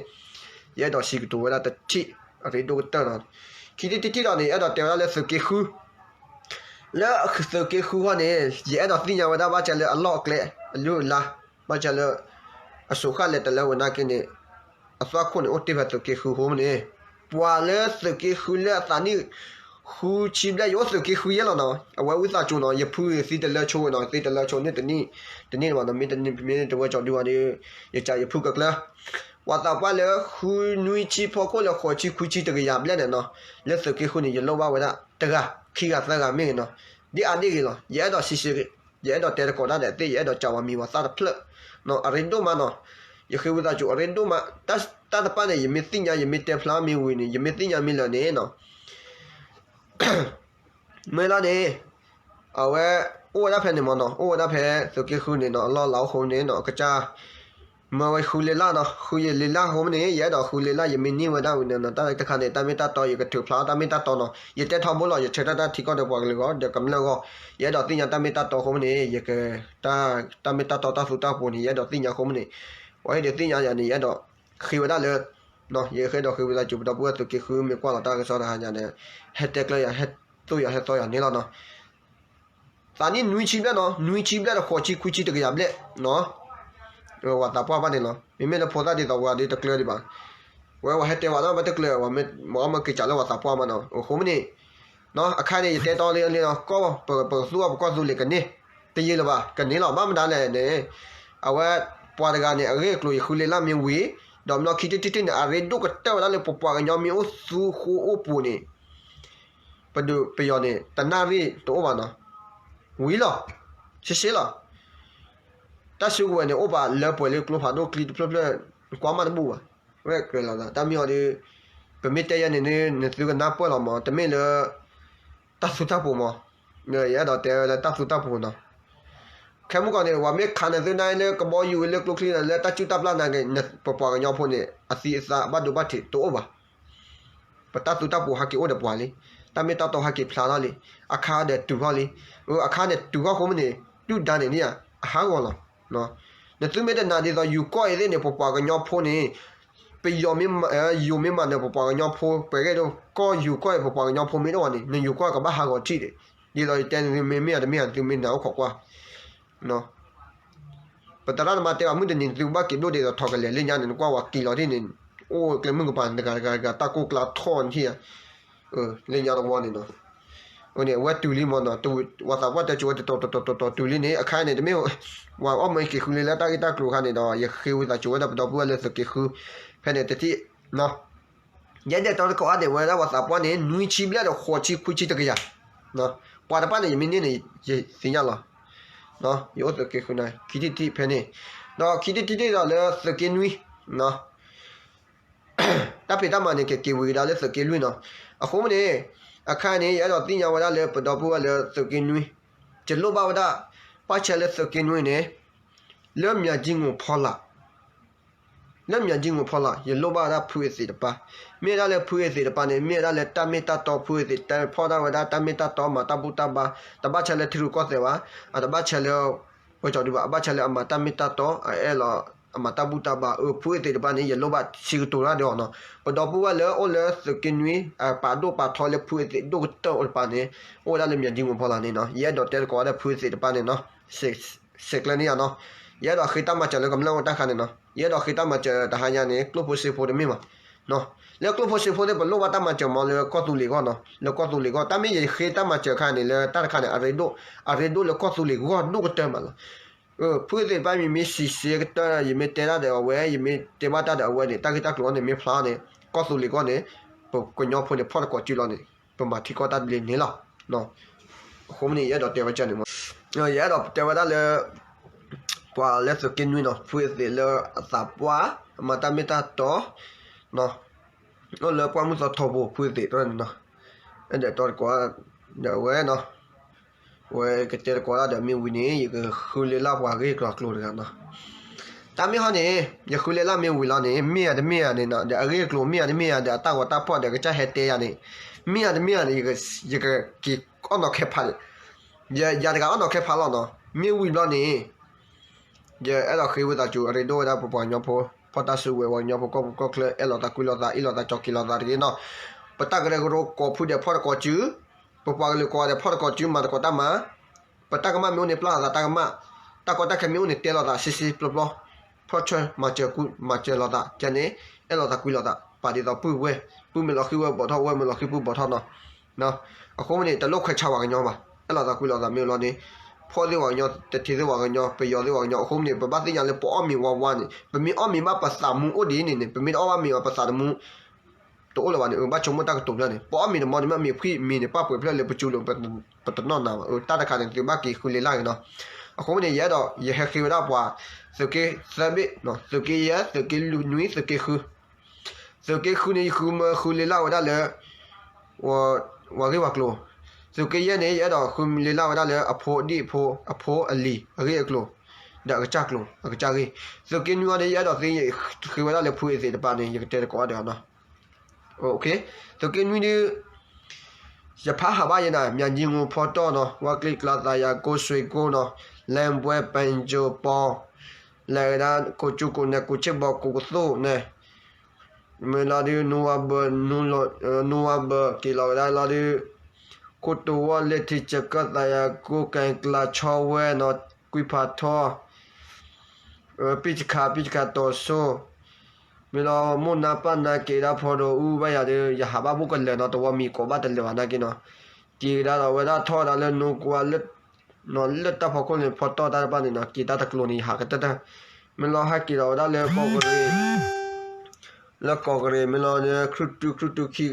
ယအဲၣ်ဒိးစံးကတိၤဝဲဒၣ်တထံၣ် အရ့ဒိၣ်ကတၢၢ်နီၤ, ခံထံၣ်တထံၣ်ဒီးန့ၣ် အဲၣ်ဒိးတဲဝဲဒၣ်လၢသုးက့ဃု လၢသုးက့ဃုဟီန့ၣ် ယအဲၣ်ဒိးသ့ၣ်ညါဝဲဒၣ်ဘၣ်ဆၣ်လၢအလီၢ်အကျဲ အလုၢ်အလၢ် ဘၣ်ဆၣ်လၢ အစိၤဃၣ်လဲၤတလၢဝဲနာ်က့န့ၣ် အသွၣ်ခိၣ်န့ၣ်အိၣ်တ့ၢ်ဖဲသုးက့ဃုဟိမ့ၢ်န့ၣ် ပှၤလၢသုးက့ဃုလၢအသးနံၣ် ဃုဆံဘျဲၣ် ယအိၣ်သုးက့ဃုယဲၢ်လီၤနီၤ, အဝဲဝံသးစူၤနီၤ ယဖုသံတလၢဆိဝဲနီၤ သံတလၢဆိန့ၣ်တနံၣ် တနံၣ်ဘၣ်နီၤ မ့တမ့ၢ်တဝဲကၠီဒုဝဲဒီး ယကးယဖုကကျၢၤ ပှၤသးပှၢ်လၢဃုနွံဆံဖီခိၣ်လၢဃိးဆံခွံဆံတကယၤဘျဲၣ်န့ၣ်နီၤ, လၢသုးက့ဃုန့ၣ် ယလိၣ်ဘၣ်ဝဲဒၣ်တဂၤ ခံဂၤသၢဂၤမ့ၢ်ဂ့ၤနီၤ, ဒ်အါဒ်ဂ့ၤလီၤ. ယအဲၣ်ဒိးစံးဆၢ, ယအဲၣ်ဒိးတဲသကိးတၢ်ဒီးသ့ၣ်, ယအဲၣ်ဒိးစံးဝဲမံၤဝဲသၣ်တဖျၢၣ်, အရ့ဒိၣ်မးနီၤ. ယဃ့ဝံသးစူၤ အရ့ဒိၣ်မး, တၢ်တဖၣ်န့ၣ် ယမ့ၢ်သ့ၣ်ညါ ယမ့ၢ်တဲဖျါမ့ၢ်ဝံၤန့ၣ် ယမ့ၢ်သ့ၣ်ညါမ့ၢ်လၢာ်န့ၣ်နီၤ မ့ၢ်လီၤန့ၣ်, အဝဲ အိၣ်ဝဲဒၣ်ဖဲန့ၣ်မးနီၤ, အိၣ်ဝဲဒၣ်ဖဲသုးက့ဃုန့ၣ်နီၤ, အလီၢ်လၤအိၣ်ဃိန့ၣ်နီၤ, အကစၢ် မၢဝဲဃုလ့လၢ်နီၤ, ဃုယလ့လၢ်အဃိန့ၣ် ယအဲၣ်ဒိးဃုလ့လၢ် ယမ့ၢ်န့ၢ်ဝဲဒၣ်ဝံၤန့ၣ်နီၤ, တၢ်တခါန့ၣ် တၢ်မ့ၢ်တၢ်တီ ယကထုးဖျါတၢ်မ့ၢ်တၢ်တီနီၤ, ယတဲထီဘိလီၤ, ယဆၢထၢၣ်တၢ်ထံကီၢ်ဒီးပှၤကလုာ်ဂီၢ် ဒီးကမျၢၢ်ဂီၢ်, ယအဲၣ်ဒိးသ့ၣ်ညါတၢ်မ့ၢ်တၢ်တီအဃိန့ၣ် ယက တၢ်မ့ၢ်တၢ်တီတၢ်သူတၢ်ပူၤန့ၣ် ယအဲၣ်ဒိးသ့ၣ်ညါအဃိန့ၣ်, ပှၤဟ့ၣ်ဒုးသ့ၣ်ညါယၤန့ၣ် ယအဲၣ်ဒိးဃ့ဝဲဒၣ်လၢ ယဃ့ဒိးဃ့ဝံသးစူၤ ပဒီပုၢ်ဝဲၢ်သုးက့ဃု မ့ၢ်ကွၢ်လီၤတၢ်ကစီၣ်တဟါညါဒီး ဟဲတဲကျၢၤယၤ ဟဲသိၣ်ယၤ ဟဲသီယၤန့ၣ်လီၤနီၤ. သးနံၣ်နွံဆံဘျဲၣ်နီၤ, နွံဆံဘျဲၣ်ဒီးဃိးဆံခွံဆံတကယၤဘျဲၣ်နီၤ, ဝဲသးပှၢ်ဘၣ်န့ၣ်လီၤ. မ့မ့ၢ်လၢဖိသၣ်ဒ်သိးပှၤဒီးတကျၢၤဒံးဘၣ်, ဝဲဝဲဟဲတဲဝဲဒၣ်ဘၣ်တကျၢၤ, ဝဲမ့ၢ်အီၣ်မ့ၢ်က့ၤစးလၢဝဲသးပှၢ်မးနီၤ, အဃိမ့ၢ်န့ၣ် အခါန့ၣ် ယတဲတီလံလံနီၤ, ကီၢ်ပကသူအီၤ ပကီၢ်သူလ့ၤကန့ၢ်, တယံာ်လၢၤဘၣ် ကန့ၢ်လီၤ. ဘၣ်မတၤလဲၣ်န့ၣ်, အဝဲ ပှၤတဂၤန့ၣ် အဂ့ၢ်အကျိၤ ယဃုလ့လၢ်မ့ၢ်ဝံၤ, ဒီးမနီခံထံၣ်ထံၣ်ထံၣ်န့ၣ် အရ့ဒိၣ်ကတၢၢ်ဝဲဒၣ်လၢ ပပှၤကညီမ့ၢ်အိၣ်သူဃိအိၣ်ပူၤန့ၣ် ပဒုးပယီၤန့ၣ် တနၣ်ရံၣ်တအိၣ်ဘၣ်နီၤ, ဝံၤလီၤ, ရှဲရှဲလီၤ. တၢ်စုကဝဲၤန့ၣ် အိၣ်ပာ်လၢပှဲၤလၢကျိဖးဒိၣ်ကျိတဖျၢၣ်ဖျၢၣ်, ကွၢ်မးတဘူၣ်ဘၣ်. ဝဲကြၢးလီၤသး တၢ်မ့ၢ်အီၤဒီး ပမ့ၢ်တဲယဲန့ၣ် နသုကနၢ်ပၢၢ်လီၤမး, တမ့ၢ်လၢ တၢ်သူတၢ်ပူၤမး, ယအဲၣ်ဒိးတဲဝဲလၢတၢ်သူတၢ်ပူၤနီၤ. ခဲမုၢ်ကီၢ်န့ၣ် ပှၤမ့ၢ်ခးနသုနၢ်လၢကဘီယူၤ လၢကျိချံ လၢတၢ်စုၣ်တၢ်ပျၢ်နာ်က့ၤ ပပှၤကညီဖိန့ၣ် အသံအသးဘၣ်ဒိဘၣ်ထံးတအိၣ်ဘၣ်. ပတၢ်သူတၢ်ပူၤဟဲက့ၤအိၣ်ဒီးပှၤလံ, တၢ်မ့ၢ်တၢ်တီဟဲက့ၤဖျါထီၣ်လံ, အခါဒီးတုၤထီၣ်လံ, အခါန့ၣ်တုၤထီၣ်အဃိမ့ၢ်န့ၣ် ဒုၣ်ဒါန့ၣ်န့ၣ် အဟးဂီၤလီၤ. နသုမ့ၢ်တနာ်ဒ်သိး ယူၤကီၢ်အံၤသ့ၣ်န့ၣ် ပပှၤကညီဖိန့ၣ် ပယီၤမ့ၢ်မၤ, ယူၤမ့ၢ်မၤနၢၤပပှၤကညီဖိ ပှဲၤဂ့ၤဒီး ကီၢ်ယူၤကီၢ်အံၤ ပပှၤကညီဖိမ့ၢ်တအိၣ်ဘၣ်န့ၣ် နယူၤကီၢ်ကဘၣ်ဟးဂီၤထံၣ်ဒီး, ဒ်သိးယတဲနသုမ့ၢ်မ့ၢ်ဧါတမ့ၢ်ဧါ နသုမ့ၢ်နာ်အိၣ်ခိးကွၢ် ပသရၣ်သမါတဲဘၣ် မုၢ်တနံၤနသုကဘၣ်က့ၤဒိၣ်ဒ်သိး ထီၣ်ကလဲာ်လၢညါန့ၣ် နကွၢ်ဝဲက့ၤလီၤဒ်န့ၣ်, အိၣ်ကျဲမုၢ်ကပၤတဂၤတဂၤတဂၤ တၢ်ကိၢ်ကျါထီၣ်န့ၣ်, လၢညါတဝီန့ၣ်နီၤ. အဝဲန့ၣ် အဝဲတုၤလံမးနီၤ, ဝဲသးပှၢ်တဲကၠိဝဲတတီၤတတီၤတတီၤတုၤလံန့ၣ် အခါန့ၣ် တမ့ၢ် ဝဲအီၣ်မ့ၢ်က့ၤဃုလ့လၢတၢ်ဂ့ၢ်တၢ်ကျိၤအခါန့ၣ်ဒီး ယဃ့ဝံသးစူၤဝဲဒၣ်ပဒီပုၢ်ဝဲၢ်လၢသုးက့ဃု ဖဲန့ၣ်တထံၣ် ယဲဒၣ်တီတကိးအါန့ၣ် ဝဲဒၣ်ပှၤသးပှၢ်န့ၣ် နွံဆံဘျဲၣ်ဒီးဃိးဆံခွံဆံတကယၤ, ပှၤတဖၣ်န့ၣ် ယမ့ၢ်န့ၢ်န့ၣ် ယသ့ၣ်ညါလီၤ. ယအိၣ်သုးက့ဃုန့ၣ် ခံထံၣ်တထံၣ်ဖဲန့ၣ်, ဒီးခံထံၣ်တထံၣ်ဒီးလၢသုးက့နွံ တၢ်ဖံးတၢ်မၤန့ၣ် ကက့ၤဝံၤဒၣ်လၢသုးက့လွံၢ်နီၤ. အဃိမ့ၢ်န့ၣ် အခါန့ၣ် ယအဲၣ်ဒိးသ့ၣ်ညါဝဲဒၣ်လၢပဒီပုၢ်ဝဲၢ်လၢသုးက့နွံ, ယလိၣ်ဘၣ်ဝဲဒၣ် ပၢ်ဆၢလၢသုးက့နွံန့ၣ် လၢမၠးကၠံငိၤဖီလာ် လၢမၠးကၠံငိၤဖီလာ် ယလိၣ်ဘၣ်ဝဲဒၣ်ဖုအသ့ၣ်တပၢ်, မ့ၢ်ဝဲဒၣ်လၢဖုအသ့ၣ်တပၢ်န့ၣ် မ့ၢ်ဝဲဒၣ်လၢတၢ်မ့ၢ်တၢ်တီဖုအသ့ၣ် တဲဖီၣ်ဒၣ်ဝဲဒၣ်တၢ်မ့ၢ်တၢ်တီမၤတၢ်ဘူၣ်တၢ်ဘါ, တဘၣ်ဆၢလၢထံရူၢ်ကီၢ်သဲးဘၣ်, အတဘၣ်ဆၢလၢ ပကီဒုဘၣ်, အဘၣ်ဆၢလၢအမၤတၢ်မ့ၢ်တၢ်တီ အအဲၣ်လီၤ အမၤတၢ်ဘူၣ်တၢ်ဘါ, အဖုအသ့ၣ်တပၢ်န့ၣ် ယလိၣ်ဘၣ်ဆံးကတိၤတၢ်ဒီးအီၤနီၤ. ပဒီပုၢ်ဝဲၢ်လၢအိၣ်လၢသုးက့နွံ အပာ်ဒိၣ်ပာ်ထီလၢဖုအသ့ၣ်ဒိၣ်ကတၢၢ်အိၣ်တပၢ်န့ၣ် အိၣ်ဝဲဒၣ်လၢမၠးကၠံငိၤဖီလာ်န့ၣ်နီၤ. ယအဲၣ်ဒိးတဲသကိးဝဲဒၣ်ဖုအသ့ၣ်တပၢ်န့ၣ်နီၤ စဲးကျၢန့ၢ်ယၤနီၤ. ယအဲၣ်ဒိးဃ့တၢ်မၤစၢၤလၢကမျၢၢ်အိၣ်တၢ်ခါန့ၣ်နီၤ. ယအဲၣ်ဒိးဃ့တၢ်မၤစၢၤတဟါညါန့ၣ် ကျိၣ်ဖိစ့ဖိတမ့ၢ်ဘၣ်. လၢကျိၣ်ဖိစ့ဖိသ့ၣ် ပလိၣ်ဘၣ်တၢ်မၤစၢၤမးလၢကီၢ်သူလ့ၤအဂီၢ်နီၤ, လၢကီၢ်သူလ့ၤအဂီၢ်. တၢ်မ့ၢ်ယဃ့တၢ်မၤစၢၤအခါန့ၣ် လၢတၢ်တခါန့ၣ် အရ့ဒိၣ်, အရ့ဒိၣ်လၢကီၢ်သူလ့ၤအဂီၢ်ဒိၣ်ကတၢၢ်မးလီၤ. ဖုသ့ၣ်တဖၣ် ယမ့ၢ်စံးဆၢကတၢၢ် ယမ့ၢ်တဲတၢ်ဒီးအဝဲ ယမ့ၢ်တဲဘၣ်တၢ်ဒီးအဝဲန့ၣ် တၢ်ဂ့ၢ်တၢ်ကျိၤအံၤန့ၣ် မ့ၢ်ဖျါန့ၣ် ကီၢ်သူလ့ၤအဂီၢ်န့ၣ် ပကညီဖိန့ၣ် ဖီၣ်တကိးစုလီၤန့ၣ် ပမၤထံကီၢ်တၢ်ဒ်န့ၣ်လီၤ. အဃိမ့ၢ်န့ၣ် ယအဲၣ်ဒိးတဲဝဲဒၣ်န့ၣ်မး, ယအဲၣ်ဒိးတဲဝဲဒၣ်လၢ ပှၤလၢသုးက့နွံနီၤ ဖုသ့ၣ်လၢအသးပှၢ် အမၤတၢ်မ့ၢ်တၢ်တီ အိၣ်လၢပှၢ်မုၢ်သီထီဘိ ဖုသ့ၣ်တဖၣ်န့ၣ်နီၤ, အဲၣ်ဒိးတဲသကိးဒီးအဝဲနီၤ, ဝဲကတဲသကိးတၢ်ဒီးမ့ၢ်ဝံၤန့ၣ် ယကဃုလ့လၢ်ပှၤဂ့ၢ်ကျိၤကျိၤတဂၤနီၤ. တၢ်မ့ၢ်ဟီန့ၣ် ယဃုလ့လၢ်မ့ၢ်ဝံၤလီၤန့ၣ် မ့ၢ်ဧါတမ့ၢ်ဧါန့ၣ်နီၤ ဒီးအဂ့ၢ်အကျိၤမ့ၢ်ဧါတမ့ၢ်ဧါ ဒီးအတၢ်ဂီၤတၢ်ဖီၣ်ဒီးကစၢ်ဟဲတဲယၤန့ၣ် မ့ၢ်ဧါတမ့ၢ်ဧါန့ၣ် ယကက့ၤအီၣ်နီၤခဲဖး, ယၤတဂၤအီၣ်နီၤခဲဖးလီၤနီၤ. မ့ၢ်ဝံၤဘျီန့ၣ် ယအဲၣ်ဒိးဃ့ဝံသးစူၤ အရ့ဒိၣ်ဝဲဒၣ်ပပှၤကညီဖိ ဖီၣ်တၢ်စုကဝဲၤ ပှၤကညီဖိကီၢ်ဖိကီၢ်ချၢ အဲၣ်လိာ်သးကွံလိာ်သး အ့ၣ်လိာ်သးကၠီက့ၤလိာ်သးတဂ့ၤနီၤ. ပတၢ်ကရၢကရိကိးဖုဒဲးဖီၣ်တကိးစု, ပပှၤကလုာ်ကိးဂၤဒဲးဖီၣ်တကိးစု မၤသကိးတၢ်မၤ, ပတၢ်ကမၣ်မ့ၢ်အိၣ်န့ၣ် ပျၢ်လိာ်သးတၢ်ကမၣ်, တၢ်ကီတၢ်ခဲမ့ၢ်အိၣ်န့ၣ် တဲလိာ်သးစ့စ့ပျီပျီ, ဖီၣ်ဆၢမၤစၢၤကွံ မၤစၢၤလိာ်သး ကဲန့ၣ် အဲၣ်လိာ်သးကွံလိာ်သး ပာ်ဒ်သိးပုၢ်ဝဲၢ် ပုၢ်မ့ၢ်လီၤဃံၤဝဲၢ်ဘီၣ်ထီၣ် ဝဲၢ်မ့ၢ်လီၤဃံၤပုၢ်ဘီၣ်ထီၣ်နီၤ. အဃိမ့ၢ်န့ၣ် တလိၣ်ခွဲးဆါပှၤကညီဘၣ်, အဲၣ်လိာ်သးကွံလိာ်သးမ့ၢ်လီၤန့ၣ်, ဖီၣ်သ့ၣ်ပှၤကညီ တထံၣ်သ့ၣ်ပှၤကညီ ပယီၤသ့ၣ်ပှၤကညီ အဃိမ့ၢ်န့ၣ် ပဘၣ်သ့ၣ်ညါလၢပအီၣ်မ့ၤဝါဝါန့ၣ် ပမ့ၢ်အီၣ်မ့ၤဘၣ်ပသးမူအိၣ်ဒ်န့ၣ်န့ၣ် ပမ့ၢ်တအီၣ်ဘၣ်မ့ၤဘၣ်ပသးတမူ တအိၣ်လၢၤဘၣ်န့ၣ် အဘၣ်ဆိကမိၣ်တၢ်ကတိၤဖျၢၣ်န့ၣ် ပအီၣ်မ့ၤတမီန့ၣ် မ့ၢ်အမ့ၢ်ခွံမံၤန့ၣ် ပၣ်ပှဲၤဖျၢၣ်လၢပကၠူလိာ် ပတနီၣ်နၤဘၣ်. အတၢ်တခါန့ၣ် သုဘၣ်က့ၤဃုလ့လၢ်ဂ့ၤနီၤ. အဃိန့ၣ် ယအဲၣ်ဒိး ယဟဲဃ့ဝဲဒၣ်ပှၤ သုးက့သၢဘ့ၣ်, သုးက့ယဲၢ်, သုးက့နွံ, သုးက့ဃု. သုးက့ဃုန့ၣ် ယဃုမၢဃုလ့လၢ်ဝဲဒၣ်လၢ ပှၤဂ့ၢ်ပှၤကျိၤ. သုးက့ယဲၢ်န့ၣ် ယအဲၣ်ဒိးဃုလ့လၢ်ဝဲဒၣ်လၢအဖိဒံၣ်ဖိ, အဖိအလံၤ, အဂ့ၢ်အကျိၤ, ဒီးအကစၢ်ကျိၤ, အကစၢ်ဂ့ၢ်. သုးက့နွံအံၤန့ၣ် ယအဲၣ်ဒိးသ့ဃ့ဝဲဒၣ်လၢဖုအသ့ၣ်တဖၣ်န့ၣ် ယကတဲတကိးအီၤဒီးနီၤ. သုးက့နွံဒုး ယဖးဟးဘၣ်ယဲနၤ မၠၣ်ကၠံငိၤဖီတီၢ်နီၤ, ဝါကျ့ကျါ သးယၤကိၣ် ဆွ့ကိၣ်နီၤ, လဲၣ်ဘွဲ ပၣ်ကၠိပီ, လဲၤဝဲဒၣ် ကိၣ်ကၠူကိၣ်နဲ ကိၣ်ဆ့ၣ်ဘီ ကိၣ်ကသိၣ်နဲ, မ့ၢ်လီၤဒုး နူဝါဘၢၣ်, နူဝါဘၢၣ် က့ၤလီၤဝဲဒၣ်လီၤဒုး ခိၣ်တဝီၢ် လ့ၣ်ထံဆၢကၢၣ် သးယၤကိၣ် ကၣ်ကျါ ဆီဝဲနီၤ, ကွံဖးထီ ပံၣ်တခါ ပံၣ်တခါတီၤစိ မ့ၢ်လီၤ မိၢ်နါပၢ်နါ က့ၤဒၣ်ဖီဒိၣ်အူဘၣ်ယၤဒီး ယဟးဘၣ်ဘူးကလၢာ်နီၤ, တဝီမံၤကိးဘၣ်တလၢာ်ဘၣ်နာ်က့နီၤ. က့ၤကဒါဒီးဝဲဒၣ်ထီၣ်ဝဲဒၣ်လၢနိကွၢ်လၢ လၢတၢ်ဖီခိၣ်န့ၣ် ဖီတီၢ်တၢ်တဖၣ်န့ၣ်နီၤ, က့ၤတၢ်တကျိၤန့ၣ် ယဟးကတၢၢ်တၢၢ်. မ့ၢ်လီၤဟဲက့ၤလီၤဝဲဒၣ်လၢကီၢ်ကရ့ၣ် လၢကီၢ်ကရ့ၣ် မ့ၢ်လီၤန့ၣ် ခရုၣ်တုခရုၣ်တုခံ,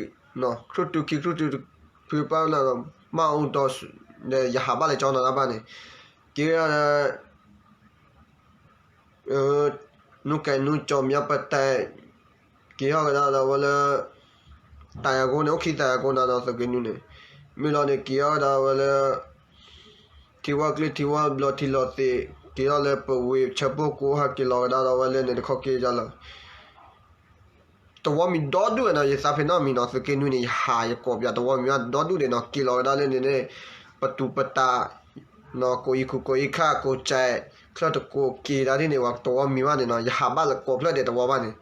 ခရုၣ်တုခံ ခရုၣ်တုတဖုပၢ်လၢ မၢ်အူတီ ဒီးယဟးဘၣ်လၢကၠီနီၤတၢ်တဖၣ်န့ၣ်, က့ၤဝဲဒၣ်လၢ နူကဲနူကၠီ မၠီပတဲ, က့ၤထီၣ်ကဒါဒီးဝဲလၢ သးယၤကိန့ၣ် အိၣ်ခံသးယၤကိနၤနီၤ သုးက့နွံန့ၣ်, မ့ၢ်လီၤန့ၣ် က့ၤထီၣ်ကဒါဝဲလၢ ထံဝၣ်ကျ့ ထံဝၣ်ဘျီ ထံလီၤသ့ၣ်, က့ၤထီၣ်လၢပဝ့ၢ် ဆၢဖိကိး ဟဲက့ၤလီၤကဒါဒီးဝဲလၢန့ၣ်တခီက့ၤဒ်လီၤ တဝီမံၤဒီဒူၣ်ဝဲနီၤ, ယသးဖဲနီတမံၤနီၤ, သုးက့နွံန့ၣ် ယဟးယကိးပၠးတဝီမံၤဘၣ်ဒီဒူၣ်ဒဲးနီၤ, က့ၤလီၤဝဲဒၣ်လၢန့ၣ်န့ၣ် ပတူၢ်ပတၢ် ကိးအံၤခူ ကိးအံၤခါ ကိးစဲး ချၢၣ်တကိး က့ၤဒၣ်ဒ်န့ၣ် ပှၤတဝီမံၤဘၣ်န့ၣ်နီၤ, ယဟးဘၣ်လၢကိးဖျၢၣ်ဒဲးတဝီဘၣ်န့ၣ်,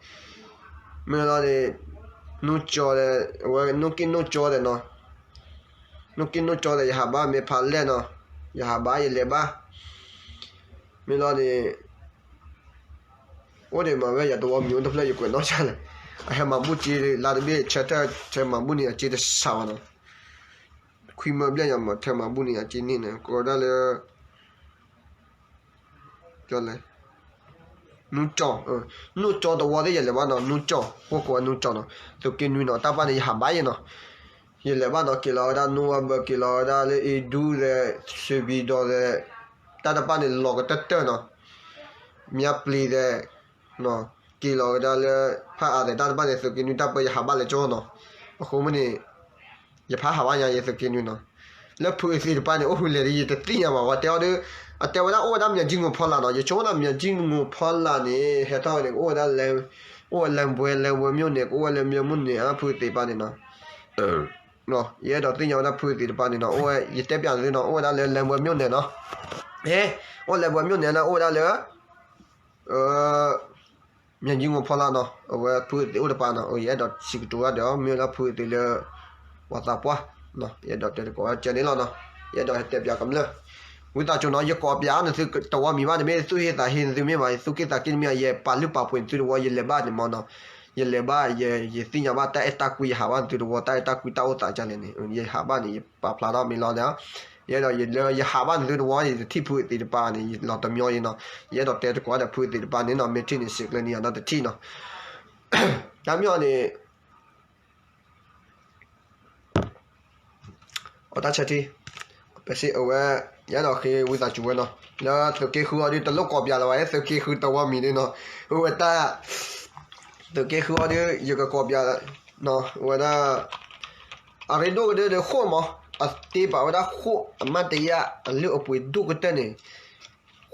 မ့ၢ်လီၤန့ၣ် နူကၠီဒီး အဝဲနူက့နူကၠီဒီးနီၤ, နူက့နူကၠီဒီး ယဟးဘၣ်မ့ၢ်ဖးလဲၢ်နီၤ, ယဟးဘၣ်ယလဲၤဘၣ်, မ့ၢ်လီၤန့ၣ် အိၣ်ဒံးမးဝဲယတဝီမံၤအိၣ်တဖျၢၣ် ယကွဲးနီၣ်ဆါလဲၣ်, အဟဲမၤဘူၣ်က့လါတဘ့ၣ် ဆၢထၢၣ်ဆၢမၤဘူၣ်န့ၣ် အက့တဆးဘၣ်နီၤ, ခွံမၢဘျဲၣ်ညါမး ထၢမၤဘူၣ်န့ၣ် အက့န့ၣ်န့ၣ် ကိးဒၣ်လၢ နူကၠီ, နူကၠီတဝီသ့ၣ်ယလဲၤဘၣ်နီၤ, နူကၠီ ဟိၣ်ကိးဝဲနူကၠီနီၤ, သုးက့နွံနီၤ တၢ်တဖၣ်န့ၣ် ယဟးဘၣ်ယဲနီၤ, ယလဲၤဘၣ်နီၤ က့ၤလီၤဝဲဒၣ် နူဝါဘၢၣ် က့ၤလီၤဝဲဒၣ်လၢ အ့ဒူဒီး စူၤဘံၣ်ဒီး တၢ်တဖၣ်န့ၣ် လီၤကတၢၢ်တၢၢ်နီၤ, မၠါပျံၤဒီး က့ၤလီၤဝဲဒၣ်လၢ ဖးအါဒီး တၢ်တဖၣ်န့ၣ် သုးက့နွံတၢ်ပၢ ယဟးဘၣ်လၢကၠီနီၤ, အဃိမ့ၢ်န့ၣ် ယဖးဟးဘၣ်ညါယဲသုးက့နွံနီၤ, လၢဖုအသ့ၣ်တဖၣ်န့ၣ် အိၣ်ဖုလဲၣ်ဒီး ယတသ့ၣ်ညါဘၣ်, ပှၤတဲအီၤဒီး အတဲဝဲဒၣ်အိၣ်ဝဲဒၣ်မၠၣ်ကၠံမိၢ်ဖီလာ်နီၤ, ယဆိကမိၣ်မၠၣ်ကၠံမိၢ်ဖီလာ်န့ၣ် ဟဲထီၣ်ဝဲန့ၣ် ကအိၣ်ဝဲဒၣ် အိၣ်ဝဲလၢဘွဲ လၢဘွဲမြို့နယ် ကအိၣ်ဝဲလၢဘွဲမြို့နယ် အဖုအသ့ၣ်တဖၣ်န့ၣ်နီၤ, ယအဲၣ်ဒိးသ့ၣ်ညါဝဲဒၣ်ဖုအသ့ၣ်တဖၣ်န့ၣ်နီၤ, အိၣ်ဝဲ ယတဲပၠးသုနီၤ, အိၣ်ဝဲဒၣ်လၢလၢဘွဲမြို့နယ်နီၤ, ဟဲ အိၣ်လၢဘွဲမြို့နယ်န့ၣ် အိၣ်ဝဲဒၣ်လၢ မၠၣ်ကၠံမိၢ်ဖီလာ်နီၤ, အဝဲဖုအသ့ၣ်အိၣ်တပၤနီၤ, ယအဲၣ်ဒိးစံးကတိၤဝဲဒီး မ့ၢ်ဝဲဒၣ်ဖုအသ့ၣ်လၢ ပှၤသးပှၢ်, ယအဲၣ်ဒိးတဲတကိးဝဲကဲန့ၣ်လီၤနီၤ, ယအဲၣ်ဒိးဟဲတဲပၠးကမျၢၢ်, ဝံသးစူၤနီၤ, ယကိးပၠးနသုတဝီမံၤဘၣ်န့ၣ် မ့ၢ်သူၣ်ဟ့သးဟ့နသုမ့ၢ်ဘၣ် သူၣ်က့သးက့တမ့ၢ် ယပာ်လုၢ်ပာ်ပှ့ၤနသုတဝီ ယလဲၤဘၣ်န့ၣ်မ့ၢ်နီၤ, ယလဲၤဘၣ် ယသ့ၣ်ညါဘၣ်တၢ်အဲၣ်တၢ်ကွံ ယဟးဘၣ်နသုတဝီ တၢ်အဲၣ်တၢ်ကွံတၢ်အိၣ်သးဒ်လဲၣ်န့ၣ် ယဟးဘၣ်န့ၣ် ယပာ်ဖျါထီၣ်မ့ၢ်လီၤဒီး ယအဲၣ်ဒိးယလၢယဟးဘၣ်နသုတဝီ ယတထံၣ်ဖုအသ့ၣ်တဖၣ်န့ၣ် ယလီၤတမံၤအံၤနီၤ, ယအဲၣ်ဒိးတဲတကိးဒီးဖုအသ့ၣ်တဖၣ်န့ၣ်နီၤ, မ့ၢ်ထံၣ်န့ၣ် စံးကျၢၤန့ၢ်ယၤနီတထံၣ်နီၤ, တၢ်မ့ၢ်အီၤန့ၣ် အတၢ်ဆၢထံ ပစံးအဝဲ ယအဲၣ်ဒိးဃ့ဝံသးစူၤဝဲနီၤ, လၢသုးက့ဃုအီၤဒုး တလိၣ်ကိးပၠးလၢၤဘၣ် သုးက့ဃုတဝီမံၤဒုးနီၤ, အဝဲတၢ် သုးက့ဃုအီၤဒုး ယကကိးပၠး ဝဲဒၣ် အရ့ဒိၣ်ကတၢၢ်ဒီးဃိၣ်မး, အတ့ပာ်ဝဲဒၣ်ဃိၣ် အမၤတယၢ် အလုၢ်အပှ့ၤဒိၣ်ကတၢၢ်န့ၣ်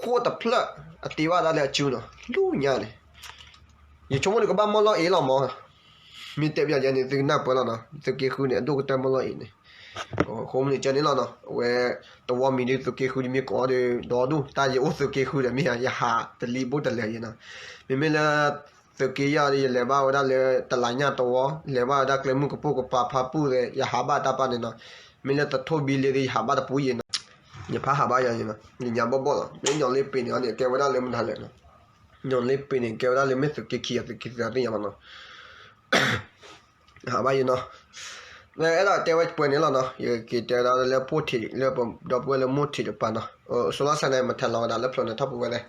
ဃိၣ်တဖျၢၣ် အတ့ဘၣ်ဒၣ်လၢအစုနီၤ လူညါန့ၣ်, ယဆိကမိၣ်န့ၣ်ကဘၣ်မီၢ်လီၢ်အ့လီၤမး, မ့ၢ်တဲပၠးယဲန့ၣ် သုကနၢ်ပၢၢ်လီၤနီၤ, သုးက့ဃုန့ၣ် အဒိၣ်ကတၢၢ်မီၢ်လီၢ်အ့န့ၣ်, အဃိမ့ၢ်န့ၣ်ကဲန့ၣ်လီၤနီၤ, အဝဲ တဝီမံၤဒုးသုးက့ဃုဒုးမ့ၢ်ကိးဒီး ဒီဒူၣ် တၢ်ယအိၣ်သုးက့ဃုဒီးမ့ၢ်ဧါ ယဟးတလံၤဘိတလဲၤယဲနီၤ, မ့မ့ၢ်လၢ သုးက့ယဲၢ်ဒီး ယလဲၤဘၣ်ဝဲဒၣ်လၢတလးညၣ်တဝီ, လဲၤဘၣ်ဝဲဒၣ်ကျဲမုၢ်ကပိာ်ကပၤဖးပူၣ်ဒီး ယဟးဘၣ်တၢ်ပၢ်န့ၣ်နီၤ, မ့ၢ်လၢသထိၣ်ဘံလ့ဒီး ယဟးဘၣ်တပူၤယဲနီၤ, ယဖးဟးဘၣ်ယဲနီၤ, ယညါဘီၣ်ဘီၣ်လီၤ, မ့ၢ်ညီလ့ပ့ၤန့ၣ်အီၤန့ၣ် ကဲဝဲဒၣ်လၢမနုၤလဲၣ်နီၤ, ညီလ့ပ့ၤန့ၣ် ကဲဝဲဒၣ်လၢမ့ၢ်သုးက့ခံ သုးက့သးသ့ၣ်ညါဘၣ်နီၤ ဟးဘၣ်ယဲနီၤ, အဲၣ်ဒိးတဲဝဲပှဲၤန့ၣ်လီၤနီၤ, ယက့ၤတဲဝဲဒၣ်လၢဖိထံး လၢပဒီပုၢ်ဝဲၢ်လၢမိၢ်ထံးတပၤနီၤ, စိလီၤစဲန့ၣ် မထဲလီၤဝဲဒၣ်လၢဖျိးန့ၣ်ထီၣ်ပူၤဝဲလဲၣ်,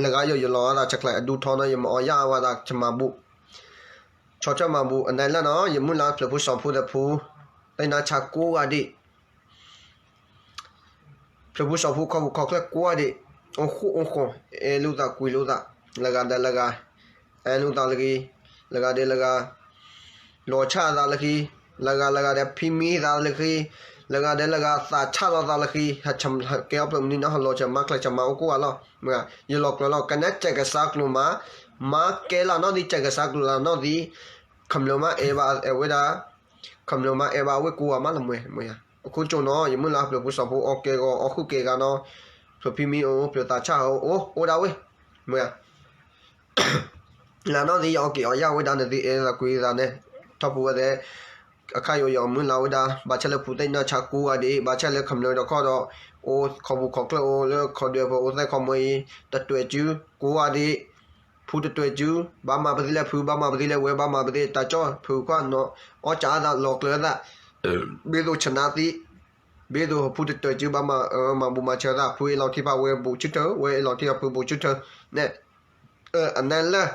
လၢဂၤယိာ်ယလီၤဝဲဒၣ် ချကျဲအဒူထီနီၤ, ယမၤအီၣ်ယၢ်ဝဲဒၣ် ယမၤဘူၣ် ဆီၣ်ထွဲမၤဘူၣ်အနၢ်လၢနီၤ ယမုၢ်လၢ်ဖျၢၣ်ဖိစီၤဖိသ့ၣ်ဖိ သ့ၣ်နၢ်ဆါကိးဂၤဒံး ဖျၢၣ်ဖိစီၤဖိခီပူၤခီၣ်ချၢကိးဂၤဒံး အိၣ်ဃူအိၣ်ဃီၣ် အဲၣ်လိာ်သးကွံလိာ်သး လၢဂၤဒီးလၢဂၤ အဲၣ်လိာ်သးလၢခံ လၢဂၤဒီးလၢဂၤ လီၤဆၣ်သးလၢခံ လၢဂၤလၢဂၤဒီးဖံမံသးလၢခံ လၢဂၤဒီးလၢဂၤသးဆၣ်လိာ်သးလၢခံ ဟဲကဲအီၣ်ဖျၢၣ်မနုၤနီၤ ဟးလီၤဆၢမၤချၢဆၢမၤအိၣ်ကိးဂၤလီၤ ယလီၤကျၢၤလီၤ ကနဲကစၢ်ကစၢ်ကျိၤမး မၤကဲလၢ်နီၣ်သံကစၢ်ကစၢ်ကျိၤလၢ်နီၣ်သံ ခမျၢၣ်မးအဲၣ်ဘၣ်အဝဲဒၣ် ခမျၢၣ်မးအဲၣ်ဘၣ်အဝဲကိးဂၤမးလၢမွဲမွဲယၤ အခိၣ်ကၠိၣ်နီၤ ယမုၢ်လၢ်ဖျၢၣ်ဖိစီၤဖိအီၣ်ကဲဂီၤအီၣ်ဃုကဲဂၤနီၤ ဖျၢၣ်ဖံမံအိၣ် ဖျၢၣ်သးဆၣ်အိၣ် အိၣ်ဒၣ်ဝဲ မွဲယၤ လၢ်နီၣ်သံယအီၣ်က့ၤအီၣ်ယၢ်ဝဲဒၣ်နသံအဲၣ်လိာ်သးကွံလိာ်သးန့ၣ် ထီၣ်ပူၤဝဲသဲ အခါယိယမုၢ်လၢ်ဝဲဒၣ် ဘၣ်ဆၣ်လၢဖုသ့ၣ်နၢ်ဆါကိးဂၤဒံး ဘၣ်ဆၣ်လၢခမျၢၣ်ဒီးခီဒီး အိၣ်ခီပူၤခီၣ်ချၢအိၣ်လၢခီဒွဲၣ်ဖိအိၣ်သဲခီမီအံၤ တတွဲၣ်စုကိးဂၤဒံး ဖုတတွဲၣ်စု ဘၣ်မၤပသံလၢဖု ဘၣ်မၤပသံလၢဝဲ ဘၣ်မၤပသံတၢ်ကၠီၣ်ဖုခွါနီၤ အီၣ်ကၠၣ်သးလီၤကျၢၤသး ဘ့သိးဆနါသံ ဘ့သိးဟဖုတတွဲၣ်စုဘၣ်မၤ မၤဘူၣ်မၤဆၢသး ဖုအ့ၣ်လီၤထံဖးဝဲဘူးဆူထၢၣ် ဝဲအ့ၣ်လီၤထံဖးဖုဘူးဆူထၢၣ်န့ၣ် အနၢ်လၢ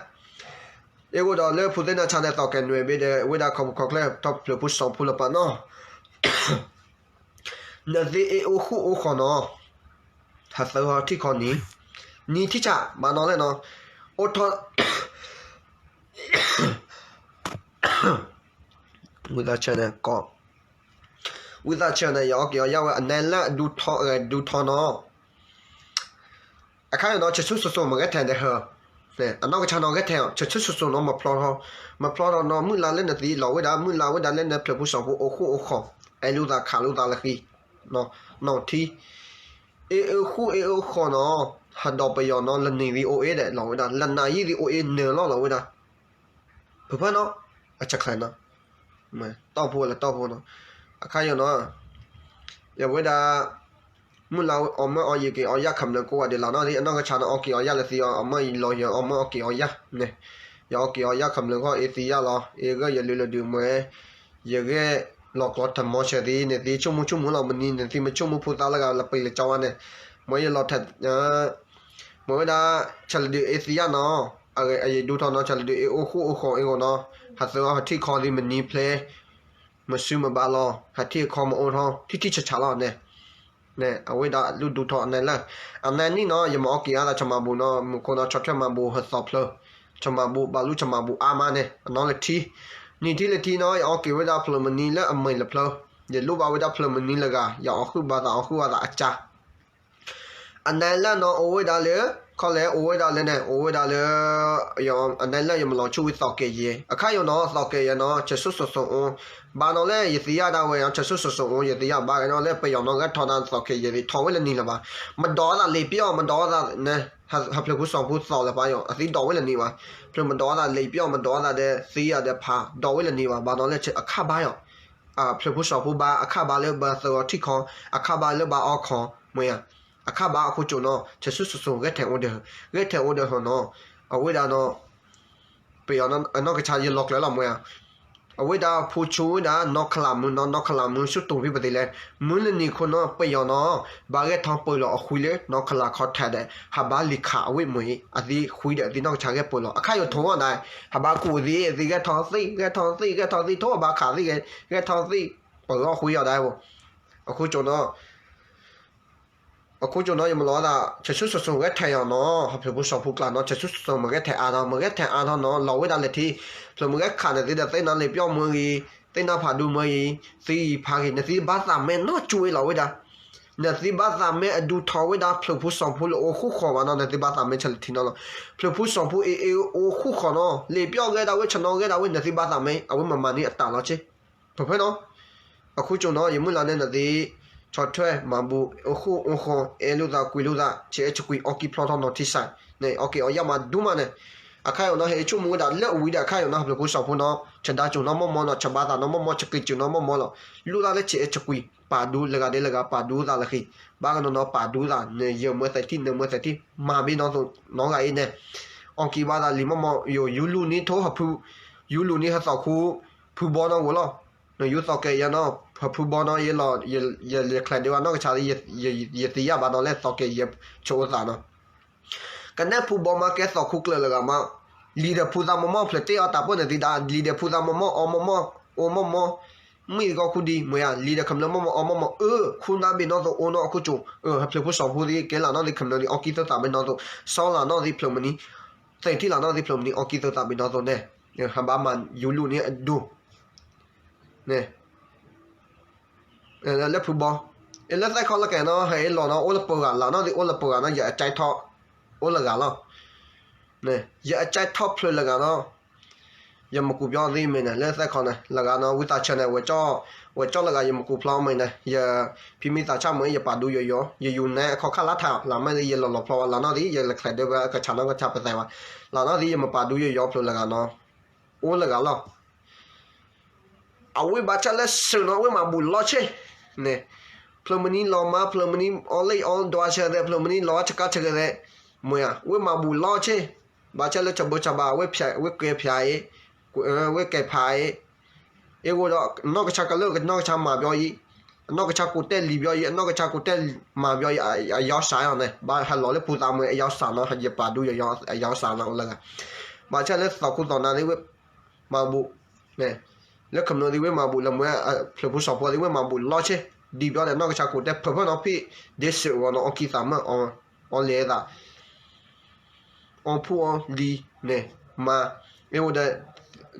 အ့ၣ်အိၣ်ဒီးလၢဖုသ့ၣ်နၢ်ဆါန့ၣ် သီၣ်ကဲၤနွဲၣ်ဘ့ၣ်ဒီး ဝဲဒၣ်ခီပူၤခီၣ်ချၢ ထီၣ်ဖျၢၣ်ဖိစီၤဖိလၢပှၤနီၤ နသ့အ့ၣ်အိၣ်ဃူအိၣ်ဃီၣ်နီၤ ဟးသၢထီၣ်ထံၣ်ခီနံၤ နံၤထံၣ်ဆး ဘၣ်နီၤလဲၣ်နီၤ အိၣ်ထီၣ် ဝံသးစူၤန့ၣ် ကီး ဝံသးစူၤန့ၣ် ယအီၣ်က့ၤအီၣ်ယၢ်ဝဲ အနၢ်လၢအဒူထီၣ်အဂၤဒူထီၣ်နီၤ အခါယနီၤ ဆၢဆူၣ်စိၤစိၤမ့ၢ်ဂဲၤထဲဒီးဟၢ အနီၢ်ကစၢ်နီၤဂဲၤထဲ ဆၢဆူၣ်စိၤစိၤနီၤ မၤဖျီထီၣ် မၤဖျီထီၣ်နီၤ မုၢ်လၢ်လၢနသံလီၤဝဲဒၣ် မုၢ်လၢ်ဝဲဒၣ်လၢနဖျၢၣ်ဖိစီၤဖိအိၣ်ဃူအိၣ်ဃီၣ် အဲၣ်လိာ်သးခးလိာ်သးလၢဃံ နီၢ်ထံ အ့ၣ်အိၣ်ဃူအ့ၣ်အိၣ်ဃီၣ်နီၤ ဟးဒီးပယီၤနီၤ လၢနံၤသံအိၣ်အ့ၣ်ဒီးလီၤဝဲဒၣ် လၢနၤယံၤသံအိၣ်အ့ၣ်နၢၤလီၤလီၤဝဲဒၣ် ဖုဖၢနီၤ အဆဲးကျိးနီၤ တီၢ်ဖိလၢတီၢ်ဖိနီၤ အခါယနီၤ ယဝဲဒၣ် မုၢ်လၢ်အီၣ်မၢအီၣ်ယံၤက့ၤအီၣ်ယၢ်ခမျၢၣ်ကိးဂၤဒဲးလီၤနီၤ အနီၢ်ကစၢ်န့ၣ် အီၣ်က့ၤအီၣ်ယၢ်လၢသံအီၤ အမၢယလီၤယအီၣ်မၢအီၣ်က့ၤအီၣ်ယၢ်န့ၣ် ယအီၣ်က့ၤအီၣ်ယၢ်ခမျၢၣ်ခီ အ့ၣ်သံယၢ်လီၤ အ့ၣ်ဂၢၢ်ယလုၢ်လၢဒုးမွဲ ယဂဲၤလီၤကျီတမီၤဆၢသံန့ၣ်သံ ဆိကမိၣ်ဆိကမိၣ်လီၤ မနံၤန့ၣ်သံ မ့ၢ်ဆိကမိၣ်ဖိသၣ်လၢဂၤလၢပှဲၤလၢကၠီဝါန့ၣ် မ့ၢ်ယလီၤထဲ မ့ၢ်ဝဲဒၣ် ဆၢလဒုးအ့ၣ်သံယၢ်နီၤ အယဒူထီၣ်နီၤ ဆၢလဒုးအ့ၣ်အိၣ်ဃူအိၣ်ဃီၣ်အ့ၣ်ဂီၢ်နီၤ ဟးသၢအီၣ်ဟးထံၣ်ခီသံမနံၤဖျဲ မစုမဘၣ်လီၤ ဟးထံၣ်အခီမအိၣ်ထီၣ် ထံထံဆးဆးလီၤန့ၣ် အဝဲဒၣ်လုၢ်ဒူထီၣ်အနၢ်လၢ အနၢ်နံၣ်နီၤ ယမၤအီၣ်က့ၤအါသး ဆၢမၤဘူၣ်နီၤ မူခိၣ်နီၤ ဆီၣ်ထွဲမၤဘူၣ်ဟၢသီဖျၢၣ် ဆၢမၤဘူၣ်ဘၣ်လူၢ်ဆၢမၤဘူၣ်အါမးန့ၣ် အနီၢ်လၢထံ နံၤထံလၢထံနီၤ ယအီၣ်က့ၤဝဲဒၣ်ဖျၢၣ်မနံၤလၢအမဲာ်လၢဖျၢၣ် ယလိၣ်ဘၣ်ဝဲဒၣ်ဖျၢၣ်မနံၤလၢဂၤ ယအီၣ်ဃုာ်ဘၣ်သးအီၣ်ဃုာ်ဘၣ်သးအကၢ် အနၢ်လၢနီၤ အိၣ်ဝဲဒၣ်လၢ ခီလဲၣ် အိၣ်ဝဲဒၣ်လၢန့ၣ် အိၣ်ဝဲဒၣ်လၢ အနၢ်လၢယမၤလီၤဆူဝံသီၣ်ကဲၤယဲၢ် အခါယိနီၤ သီၣ်ကဲၤယဲၢ်နီၤ ဆၢဆူၣ်စိၤစိၤအိၣ် ဘၣ်နီၤလၢယသံယၢ်ဒၣ်ဝဲ ဆၢဆူၣ်စိၤစိၤအိၣ် ယသံယၢ်ဘၣ်နီၤလၢပယီၤနီၤ ဂဲၤထီဒါသီၣ်ကဲၤယဲၢ်သံ ထီၣ်ဝဲလၢနံၤလၢၤဘၣ် မဒီးသးလ့ၤပျီၢ် မဒီးသး ဟးဖျၢၣ်ဖိစီၤဖိသီၣ်လၢၤဘၣ်ယီၤ အသံဒီးဝဲလၢနံၤဘၣ် ဖျၢၣ်မဒီးသးလ့ၤပျီၢ် မဒီးသးဒီးသံယၢ်ဒီးဖး ဒီးဝဲလၢနံၤဘၣ် ဘၣ်နီၤလၢအခၣ်ဘါယီၤ ဖျၢၣ်ဖိစီၤဖိဘါအခၣ်ဘါလၢဘၣ်သၢဂီၤထံၣ်ခီ အခၣ်ဘါလၢဘၣ်အီၣ်ခီ မ့ၢ်ဧါ အခၣ်ဘါအခိၣ်ကၠိနီၤ ဆၢဆူၣ်စိၤစိၤ ဂဲၤထဲအိၣ်ဒီး ဂဲၤထဲအိၣ်ဒီးဟီနီၤ အဝဲဒၣ်နီၤ ပယီၤအနီၢ်ကစၢ်ယလီၤကျၢၤလီၤမ့ၢ်ဧါ အဝဲဒၣ်ဖိဆူဝဲဒၣ် နီၢ်ခလးမုၢ်နီၤ နီၢ်ခလးမုၢ်ဆူၣ်တူာ်ဖံပသ့လဲၣ် မုၢ်လၢနံၤခိၣ်နီၤ ပယီၤနီၤ ဘၣ်ဂဲၤထီၣ်ပၢၢ်လီၤအဃုာ်လၢ နီၢ်ခလးခီထဲဒီး ဟးဘၣ်လံၤခးအဝဲမ့ၢ်အံၤ အသံဃုာ်ဒီးအသံနီၢ်ကစၢ်ဂဲၤပၢၢ်လီၤ အခါယိထီၣ်ဝဲဒၣ် ဟးဘၣ်ကူၣ်သံ အသံဂဲၤထီၣ်သံ ဂဲၤထီၣ်သံ ဂဲၤထီၣ်သံ ထိၣ်ဘၣ်ခးသံ ဂဲၤထီၣ်သံ ပၢၢ်အီၣ်ဃုာ်အီၤဒၣ်ဝဲ အခိၣ်ကၠိနီၤ အခိၣ်ကၠိနီၤ ယမၤလီၤသး ဆၢဆူၣ်စိၤစိၤဂဲၤထဲယီၤနီၤ ဟးဖျၢၣ်ဖိစီၤဖိကျါနီၤ ဆၢဆူၣ်စိၤစိၤမ့ၢ်ဂဲၤထဲအါထီၣ် မ့ၢ်ဂဲၤထဲအါထီၣ်နီၤ လီၤဝဲဒၣ်လၢထံ ဖျၢၣ်မ့ၢ်ဂဲၤခးန့ၣ်သံဒီး သ့ၣ်နါလ့ၤပျီၢ်မ့ၢ်ဂ့ၤ သ့ၣ်နါဖးဒူမ့ၢ်ဂ့ၤ သံဖးဂ့ၤ နသံဘၣ်သးမဲနီၢ်ကၠူဝဲလီၤဝဲဒၣ် နသံဘၣ်သးမဲအဒူထီၣ်ဝဲဒၣ် ဖျၢၣ်ဖိစီၤဖိလၢအိၣ်ဃူဃီၣ်ဘၣ်နီၤ နသံဘၣ်သးမဲဆၢလၢထံနီၤလီၤ ဖျၢၣ်ဖိစီၤဖိအ့ၣ်အ့ၣ်အိၣ်ဃူဃီၣ်နီၤ လ့ၤပျီၢ်ဂဲၤဒၣ်ဝဲ ဆနီၤဂဲၤဒၣ်ဝဲ နသံဘၣ်သးမဲ အဝဲမၤမၤန့ၢ်အတၢ်လီၤက့ ဖဲဖဲနီၤ အခိၣ်ကၠိနီၤ ယမုၢ်လၢ်န့ၣ်နသ့ ဆီၣ်ထွဲမၤဘူၣ် အိၣ်ဃူအိၣ်ဃီၣ် အဲၣ်လိာ်သးကွံလိာ်သး ဆဲးအဲၣ်ဆဲးကွံ အီၣ်ကံၢ်ဖျီထီၣ်နီၤထံစဲး န့ၣ် အီၣ်က့ၤအီၣ်ယၢ်မးဒိၣ်မးန့ၣ် အခါယိနီၤ ဟဲဆိကမိၣ်ဝဲဒၣ်လၢအဝံၤဒီး အခါယိနီၤ ဟးဖျၢၣ်ဖိစီၤဖိနီၤ ဆဒါကၠိနီၤမီၢ်မီၢ်နီၤ ဆဘါသးနီၤမီၢ်မီၢ် ဆက့ၤကၠိနီၤမီၢ်မီၢ်လီၤ လိၣ်သးလၢဆဲးအဲၣ်ဆဲးကွံ ပာ်ဒူလၢဂၤဒဲးလၢဂၤ ပာ်ဒူသးလၢဃံ ဘၣ်ကနီၤနီၤ ပာ်ဒူသး နယမၢသးထံၣ် နမၢသးထံၣ် မၤဘ့ၣ်နီၤသိးနီၤဂၤအံၤန့ၣ် အီၣ်ကံၢ်ဘၣ်သးလံမီၢ်မီၢ် ယိယူလူန့ၢ်ထိၣ်ဟးဖု ယူလူန့ၢ်ဟးသီၣ်ခူ ဖုဘီနီၤဝဲလီၤ နယူသီၣ်ကဲၤယဲနီၤ ဟးဖုဘီနီၤ ယလီၤ ယလဲၤချဲးဒံးဘၣ်နီၢ်ကစၢ် ယသံယၢ်ဘၣ်နီၤလၢသီၣ်ကဲၤယဲၢ်ဆိသးနီၤ ကနဲဖုဘီမးကဲသီၣ်ခူကျၢၤလၢဂၤမး လံာ်ဒီးဖိသၣ်မီၢ်မီၢ် ဖျၢၣ်တ့ၢ်အီၤတၢ်ပၢၢ်န့ၣ်သံဒၣ် လံာ်ဒီးဖိသၣ်မီၢ်မီၢ် အီမီၢ်မီၢ် အိၣ်မီၢ်မီၢ် မ့ၢ်သကီခူဒံး မ့ၢ်ဧါ လံာ်ဒီးခမျၢၢ်မီၢ်မီၢ် အီမီၢ်မီၢ် အၢ ခူနၢ်ဘ့ၣ်နီၣ်သိးအိၣ်နီၣ်အခိၣ်ကၠိ ဟၢဖျၢၣ်ဖိစီၤဖိသ့ၣ် ကဲလၢ်နီၣ်သ့ၣ်ခမျၢၢ်သ့ၣ် အီကံၢ်သၢသးဘ့ၣ်နီၣ်သိး စီလၢ်နီၣ်သ့ၣ်ဖျၢၣ်မနံၤ သ့ၣ်ထံၣ်လၢ်နီၣ်သ့ၣ်ဖျၢၣ်မနံၤ အီကံၢ်သၢသးဘ့ၣ်နီၣ်သိးန့ၣ် ဟးဘၣ်မၤယူၤလူၤန့ၣ်အဒိ န့ၣ် လၢဖုဘီ လၢသဲခီလၢကဲနီၣ် ဟဲလီၤနီၣ် အိၣ်လၢပှၤဂၤလၢ်နီၣ်သ့ၣ် အိၣ်လၢပှၤဂၤနီၣ် ယအကၠဲထီၣ် အိၣ်လၢဂၤလီၤ ယအကၠဲထီၣ်ဖျၢၣ်လၢဂၤနီၣ် ယမ့ၢ်ကူးပၠီသ့မ့ၢ်န့ၣ် လၢသဲခီန့ၣ် လၢဂၤနီၣ် ဝံသးဆၢန့ၣ် ဝဲၢ်ကၠီလၢဂၤ ယမ့ၢ်ကူးဖျီမ့ၢ်န့ၣ် ယဖံမံသးဆၣ်မ့ၢ် ယပာ်ဒူယိာ်ယိာ် ယယူၤနဲအခီခါလါထါ လၢမ့ၢ်သ့ၣ် ယလီၤလီၤဖျီဝဲ လၢနီၣ်သ့ၣ် ယလၢချဲးဒၢဝဲကဆးနီၣ်ကဆးပသဲဘၣ် လၢနီၣ်သ့ၣ် ယမ့ၢ်ပာ်ဒူယိာ်ယိာ်ဖျၢၣ်လၢဂၤနီၣ် အိၣ်လၢဂၤလီၤ အဝဲဘၣ်ဆၣ်လၢစၢၤနီၣ် အဝဲမၤဘူးလီၢ်ဆ့ၣ် န့ၣ် ဖျၢၣ်မနံၤလီၤမး ဖျၢၣ်မနံၤအီလ့ၣ်အီဒွးဆၢသဲ ဖျၢၣ်မနံၤလီၤဆကါဆကဲသဲ မ့ၢ်ဧါ ဝဲမၤဘူးလီၢ်ဆ့ၣ် ဘၣ်ဆၣ်လၢဆဘိဆဘၣ် ဝဲကဲဖျါအံၤ ဝဲကဲဖးအံၤ အ့ၣ်ဝဲဒီး နီၢ်ကဆါကလၢာ် နီၢ်ကဆါမၤပၠီအံၤ အနီၢ်ကဆါကူးတဲလံာ်ပၠီအံၤ အနီၢ်ကဆါကူးတဲမၤပၠီအံၤ အယီၤစးအီၤန့ၣ် ဘၣ်ဟးလီၤလၢပူၤသးမ့ၢ် အယီၤစးနီၣ် ယပာ်ဒူယိာ်ယိာ် အယီၤစးနီၣ်အိၣ်လၢဂၤ ဘၣ်ဆၣ်လၢသီခူသီနၤသ့ၣ်ဝဲ မၤဘူး လၢခမျၢၣ်သ့ၣ်ဝဲမၤဘူး လၢမ့ၢ်ဖျၢၣ်ဖိစီၤဖိသ့ၣ်ဝဲမၤဘူးလီၢ်ဆ့ၣ် ဒ်ပၠီန့ၣ် နီၢ်ကဆါကူးတဲဖၢၣ်ဖၢၣ်နီၣ်ဖံး ဒ်စၢၤအဂီၢ်နီၣ် အီကံၢ်သးမၢ် အီလဲၤသး အီဖူအီလံၤန့ၣ် မၤ အ့ၣ်ဝဲဒီး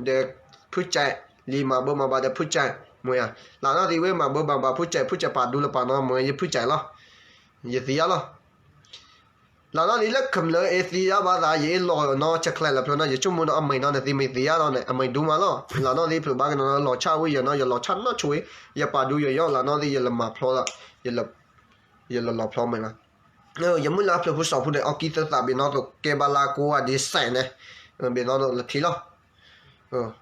ဒီးဖုကဲး လံာ်မၤဘၢမၤဘၣ်ဒီးဖုကဲး မ့ၢ်ဧါ လၢနီၣ်သ့ၣ်ဝဲမၤဘၢမၤဘၣ်ဖုကဲး ဖုကဲးပာ်ဒူလၢပာ်နီၣ် မ့ၢ်ယဖုကဲးလီၤ ယသံယါလီၤ လၢနီၣ်သ့ၣ်လၢခမျၢၣ်အ့ၣ်သံယါဘၣ်သး ယအ့ၣ်လီၤနီၣ် ဆဲးကျဲးလၢဖျၢၣ်နီၣ် ယဆိကမိၣ်နီၣ် အမဲာ်နီၣ်န့ၣ်သ့မ့ၢ်သံယါလီၤန့ၣ် အမဲာ်ဒူမးလီၤ လၢနီၣ်သ့ၣ်ဖျၢၣ်ဘၣ်ကနီၤ လီၤဆၣ်ဝဲယဲၢ်နီၣ် ယလီၤဆၣ်နီၣ်ဆိၣ်ဝဲ ယပာ်ဒူယိာ်ယိာ် လၢနီၣ်သ့ၣ်ယလၢမၤဖျီသး ယလၢလီၤဖျီမ့ၢ်လီၤ ယမုၢ်လၢဖျၢၣ်ဖိစီၤဖိန့ၣ် အီကံၢ်သၢသးဘ့ၣ်နီၣ်သိး ကဲဘၣ်လၢကိးဂၤဒဲးစဲးန့ၣ် ဘ့ၣ်နီၣ်သိးလၢထံလီၤ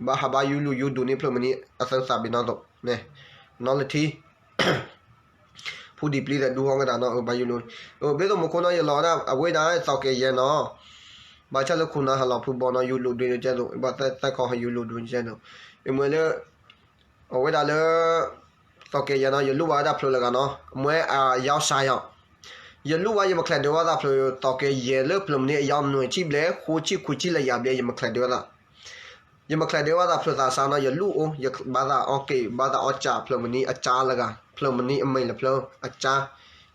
ဘၣ်ဟးဘၣ်ယူၤလူၤယူၤဒူၣ်န့ၣ် ဖျၢၣ်မနံၤအသၢသးဘ့ၣ်နီၣ်သိး နီၣ်လၢထံ ဖူဒံးပျံၤသးဒူဟီကတၢ်နီၣ် ဘၣ်ယူၤလူၤ ဘ့ၣ်သိးမူခိၣ်နီၣ် ယလီၤဒၣ် အဝဲဒၣ်သီးကဲယဲၢ်နီၣ် ဘၣ်ဆၣ်လၢခိၣ်နၢ်ဟးလီၤဖုဘီနီၣ် ယူၤလူၤဒုးကဲသိး ဘၣ်သဲခီဟးယူၤလူၤဒုးကဲသိး မ့ၢ်လၢ အဝဲဒၣ်လၢ သီးကဲယဲၢ်နီၣ် ယလူၢ်ဘၣ်ဝဲဒၣ်ဖျၢၣ်လၢဂၤနီၣ် မ့ၢ်အယီၤစးယီၤ ယလူၢ်ဘၣ်ယမၤချဲးဒၢဝဲသးဖျၢၣ် သီးကဲယဲၢ်လၢဖျၢၣ်မနံၤအယီၤနွံဆံဘျဲၣ် ဃိးဆံခွံဆံလၢယၤဘျဲၣ် ယမၤချဲးဒၢဝဲသး ယမၤချဲးဒၢဝဲသးဖျၢၣ်သးစးနီၣ် ယလူၢ်အိၣ် ယဘၣ်သးအီက့ၤ ဘၣ်သးအီစးဖျၢၣ်မနံၤအစးလၢဂၤ ဖျၢၣ်မနံၤအမဲာ်လၢဖျၢၣ်အစး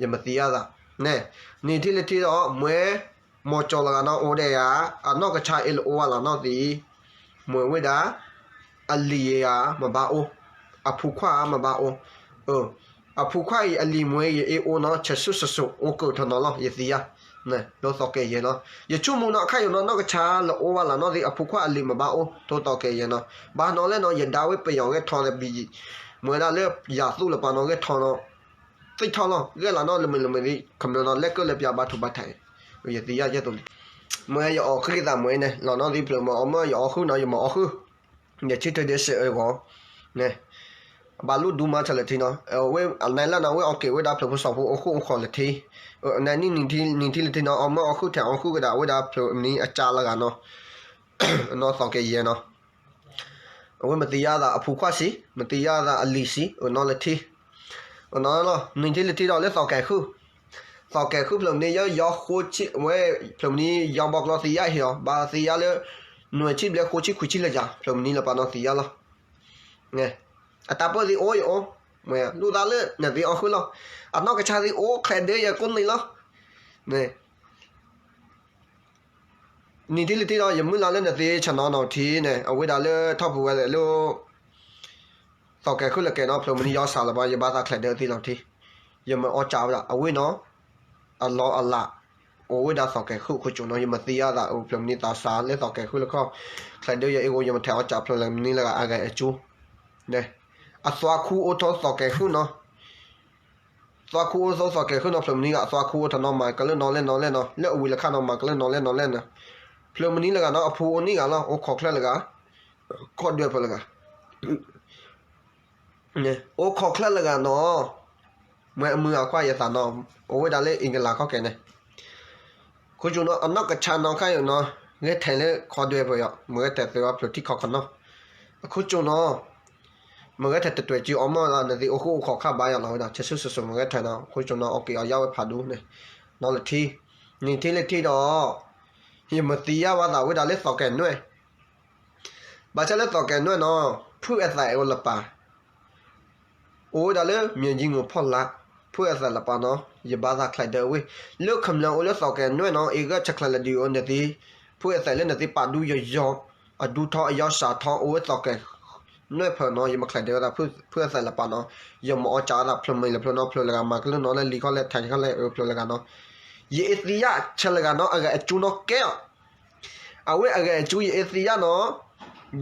ယမၤသံယါသး န့ၣ် နံၤထံၣ်လၢထံဒီး မ့ၢ် မီၤကၠီၤလၢဂၤနီၣ်အိၣ်ဒဲးယၤ အနီၢ်ကဆါအ့ၣ်လၢအိၣ်ဝဲလၢနီၣ်သ့ၣ် မ့ၢ်ဝဲဒၣ် အလံၤယၤမ့ၢ်ဘၣ်အိၣ် အဖိခွါမ့ၢ်ဘၣ်အိၣ် အဖိခွါအံၤအလံၤမ့ၢ်ယအ့ၣ်အိၣ်နီၣ် ဆဲးဆူၣ်ဆဲးဆူၣ်အိၣ်ကၢၢ်ထီၣ်နီၣ်လီၤ ယသံယါ လၢသီးကဲယဲၢ်နီၣ် ယဆိကမိၣ်နီၣ် အခါယိာ်နီၣ် နီၢ်ကဆါလၢအိၣ်ဝဲလၢနီၣ်သ့ၣ် အဖိခွါအလံၤမ့ၢ်ဘၣ်အိၣ် ထိသီးကဲယဲၢ်နီၣ် ဘၣ်နီၣ်လဲၣ်နီၣ် ယဒါဝဲပယီၤဂဲၤထီၣ်သဘံၣ် မ့ၢ်ဝဲဒၣ်လၢယၤသူၣ်လၢပာ်နီၣ်ဂဲၤထီၣ်နီၣ် သ့ၣ်ထီၣ်လီၤ ဂဲၤလၢနီၣ်လၢမုၢ်လၢမုၢ်သ့ၣ် ခမျၢၢ်နီၣ် လဲၤကၢၢ်လၢပျၢၤဘါထုဘါထး ယသံယါကဲသိးလံ မ့ၢ်ယအီၣ်ဃုာ်သးမ့ၢ်န့ၣ် လီၤနီၣ်သ့ၣ်ဖျၢၣ်မ့ၢ်အီၣ်မ့ၢ်ယအီၣ်ဃုာ်နီၣ် ယမၤအီၣ်ဃုာ် ယဆံထၢၣ်ဒဲးစဲးအဂီၢ် န့ၣ် ဘၣ်လိၣ်ဒူမးဆၢလၢထံနီၣ် အဝဲအနၢ်လၢနီၣ် အဝဲအီၣ်က့ၤဝဲဒၣ်ဖျၢၣ်ဖိစီၤဖိအိၣ်ဃူအိၣ်ဃီလၢထံ နံၤနံၤထံၣ်လၢထံနီၣ် အီၣ်မ့ၢ်အီၣ်ဃုာ်ထဲအီၣ်ဃုာ်ကဒါဝဲဒၣ်ဖျၢၣ်မနံၤအစးလၢဂၤနီၣ် နီၣ်သီးကဲယဲၢ်နီၣ် အဝဲမၤသံယါသးအဖိခွါဆံး မၤသံယါသးအလံၤဆံး အနီၣ်လၢထံ အနီၣ်လီၤ နံၤထံၣ်လၢထံဒီးလၢသီးကဲဃုာ် သီးကဲဃုာ်ဖျၢၣ်မနံၤယီၤယီၤဃိးဆံ ဝဲဖျၢၣ်မနံၤယီၤဘီကျီသံယါဟ့ၣ်အီၤ ဘၣ်သံယါလၢ နွံဆံဘျဲၣ်ဃိးဆံခွံဆံလၢယၤ ဖျၢၣ်မနံၤလၢပာ်နီၣ်သံယါလီၤ အတၢ်ပၢၢ်သ့ၣ်အိၣ်ယအိၣ် မ့ၢ်လူၢ်သးလၢနသ့ၣ်အီၣ်ဃုာ်လီၤ အနီၢ်ကဆါသ့ၣ်အိၣ်ချဲးဒၢယကိးနံၤလီၤ နံၤထံၣ်လၢထံဒီး ယမုၢ်လၢ်လၢနသ့ၣ်ဆနီၣ်နီၣ်ထံန့ၣ် အဝဲဒၣ်လၢထီၣ်ပူၤဝဲလၢ သီးကဲဃုာ်လၢကဲနီၣ် ဖျၢၣ်မနံၤယီၤစးလၢၤဘၣ် ယဘၣ်သးချဲးဒၢသ့ၣ်လီၤထံ ယမၤအီၣ်စးဝဲဒၣ် အဝဲနီၣ် အလီၢ်အလၤ အိၣ်ဝဲဒၣ်သီးကဲဃုာ်ခိၣ်ကၠိနီၣ် ယမၤသံယါသးအိၣ်ဖျၢၣ်မနံၤသးစးလၢသီးကဲဃုာ်လၢခီၣ် ချဲးဒၢယအ့ၣ်ဂိၣ် ယမၤထဲးအီၣ်စးဖျၢၣ်လၢမနံၤလၢဂၤအဂဲၤအကၠူ အသွါခူအိၣ်ထီၣ်သီးကဲဃုာ်နီၣ် သွါခူအိၣ်ထီၣ်သီးကဲဃုာ်နီၣ် ဖျၢၣ်မနံၤဂၤ အသွါခူအိၣ်ထီၣ်နီၣ် မၤကလၢနီၣ်လဲၣ်နီၣ်လဲၣ်နီၣ် လၢအဝံၤလၢခါနီၣ် မၤကလၢနီၣ်လဲၣ်နီၣ်လဲၣ်နီၣ် ဖျၢၣ်မနံၤလၢဂၤနီၣ် အဖိအိၣ်နံၣ်ဂၤလီၤ အိၣ်ခိးချၢလၢဂၤ ခိးဒွဲၣ်ဖျၢၣ်လၢဂၤ အိၣ်ခိးချၢလၢဂၤနီၣ် မ့ၢ်အမုၢ်အခွါယသးနီၣ် အိၣ်ဝဲဒၣ်လၢအ့ကလးခီၣ်ကဲန့ၣ် ခိၣ်ကၠိနီၣ် အနီၢ်ကဆါနီၣ်ခါယိာ်နီၣ် ဂဲၤထဲးလၢခိးဒွဲၣ်ဖျၢၣ်ယီၤ မ့ၢ်ဂဲၤထဲးသ့ဝဲဖျၢၣ်ထံခီၣ်ခီနီၣ် အခိၣ်ကၠိနီၣ် မ့ၢ်ဂဲၤထဲးတတွဲၣ်ကၠံအီၣ်မ့ၢ်လီၤ နသ့ၣ်အိၣ်ဃူအိၣ်ခိးခါဘၣ်ယီၤလီၤဝဲဒၣ် ဆဲးဆူၣ်ဆဲးဆူၣ်မ့ၢ်ဂဲၤထဲးနီၣ် ခိၣ်ကၠိနီၣ် အီၣ်က့ၤအီၣ်ယါဝဲဖးဒူန့ၣ် နီၣ်လၢထံ နံၤထံၣ်လၢထံဒီး ယမၤသံယါဘၣ်သးဝဲဒၣ်လၢသီၣ်ကဲၤနွဲၣ်, ဘၣ်ဆၣ်လၢသီၣ်ကဲၤနွဲၣ်နီၤ ဖုအသးအိၣ်လၢပၢ်, အိၣ်ဝဲဒၣ်လၢ မၠဲၤကၠံငိၣ်ဖီလာ်, ဖုအသးလၢပၢ်နီၤ ယဘၣ်သးချဲးဒၢဝဲ, လၢခမျၢၢ်အိၣ်လၢသီၣ်ကဲၤနွဲၣ်နီၤ အ့ၣ်ဂၢၢ်ဆဲးချဲးလၢဒုးအိၣ်နသ့, ဖုအသးလၢနသ့ပာ်ဒူယီၤယီၤ, အဒူထီအယီၤစးထီ အိၣ်ဝဲသီၣ်ကဲၤနွဲၣ်ဖၢးနီၤ ယမၤချဲးဒၢဝဲဒၣ် ဖုအသးလၢပၢ်နီၤ, ယမၤအီၣ်ကၢ်ဝဲဒၣ်ဖျၢၣ်မံၤလၢဖျၢၣ်နီၤ ဖျၢၣ်လၢဂၤမၤကလုၢ်နီၤလၢလံၤခီလဲၣ် ထဲးခီလဲၣ် အဖျၢၣ်လၢဂၤနီၤ, ယအ့ၣ်သံယါဆဲးလၢဂၤနီၤ အဂၤအကၠူနီၤကဲအီၤ အဝဲအဂၤအကၠူယအ့ၣ်သံယါနီၤ,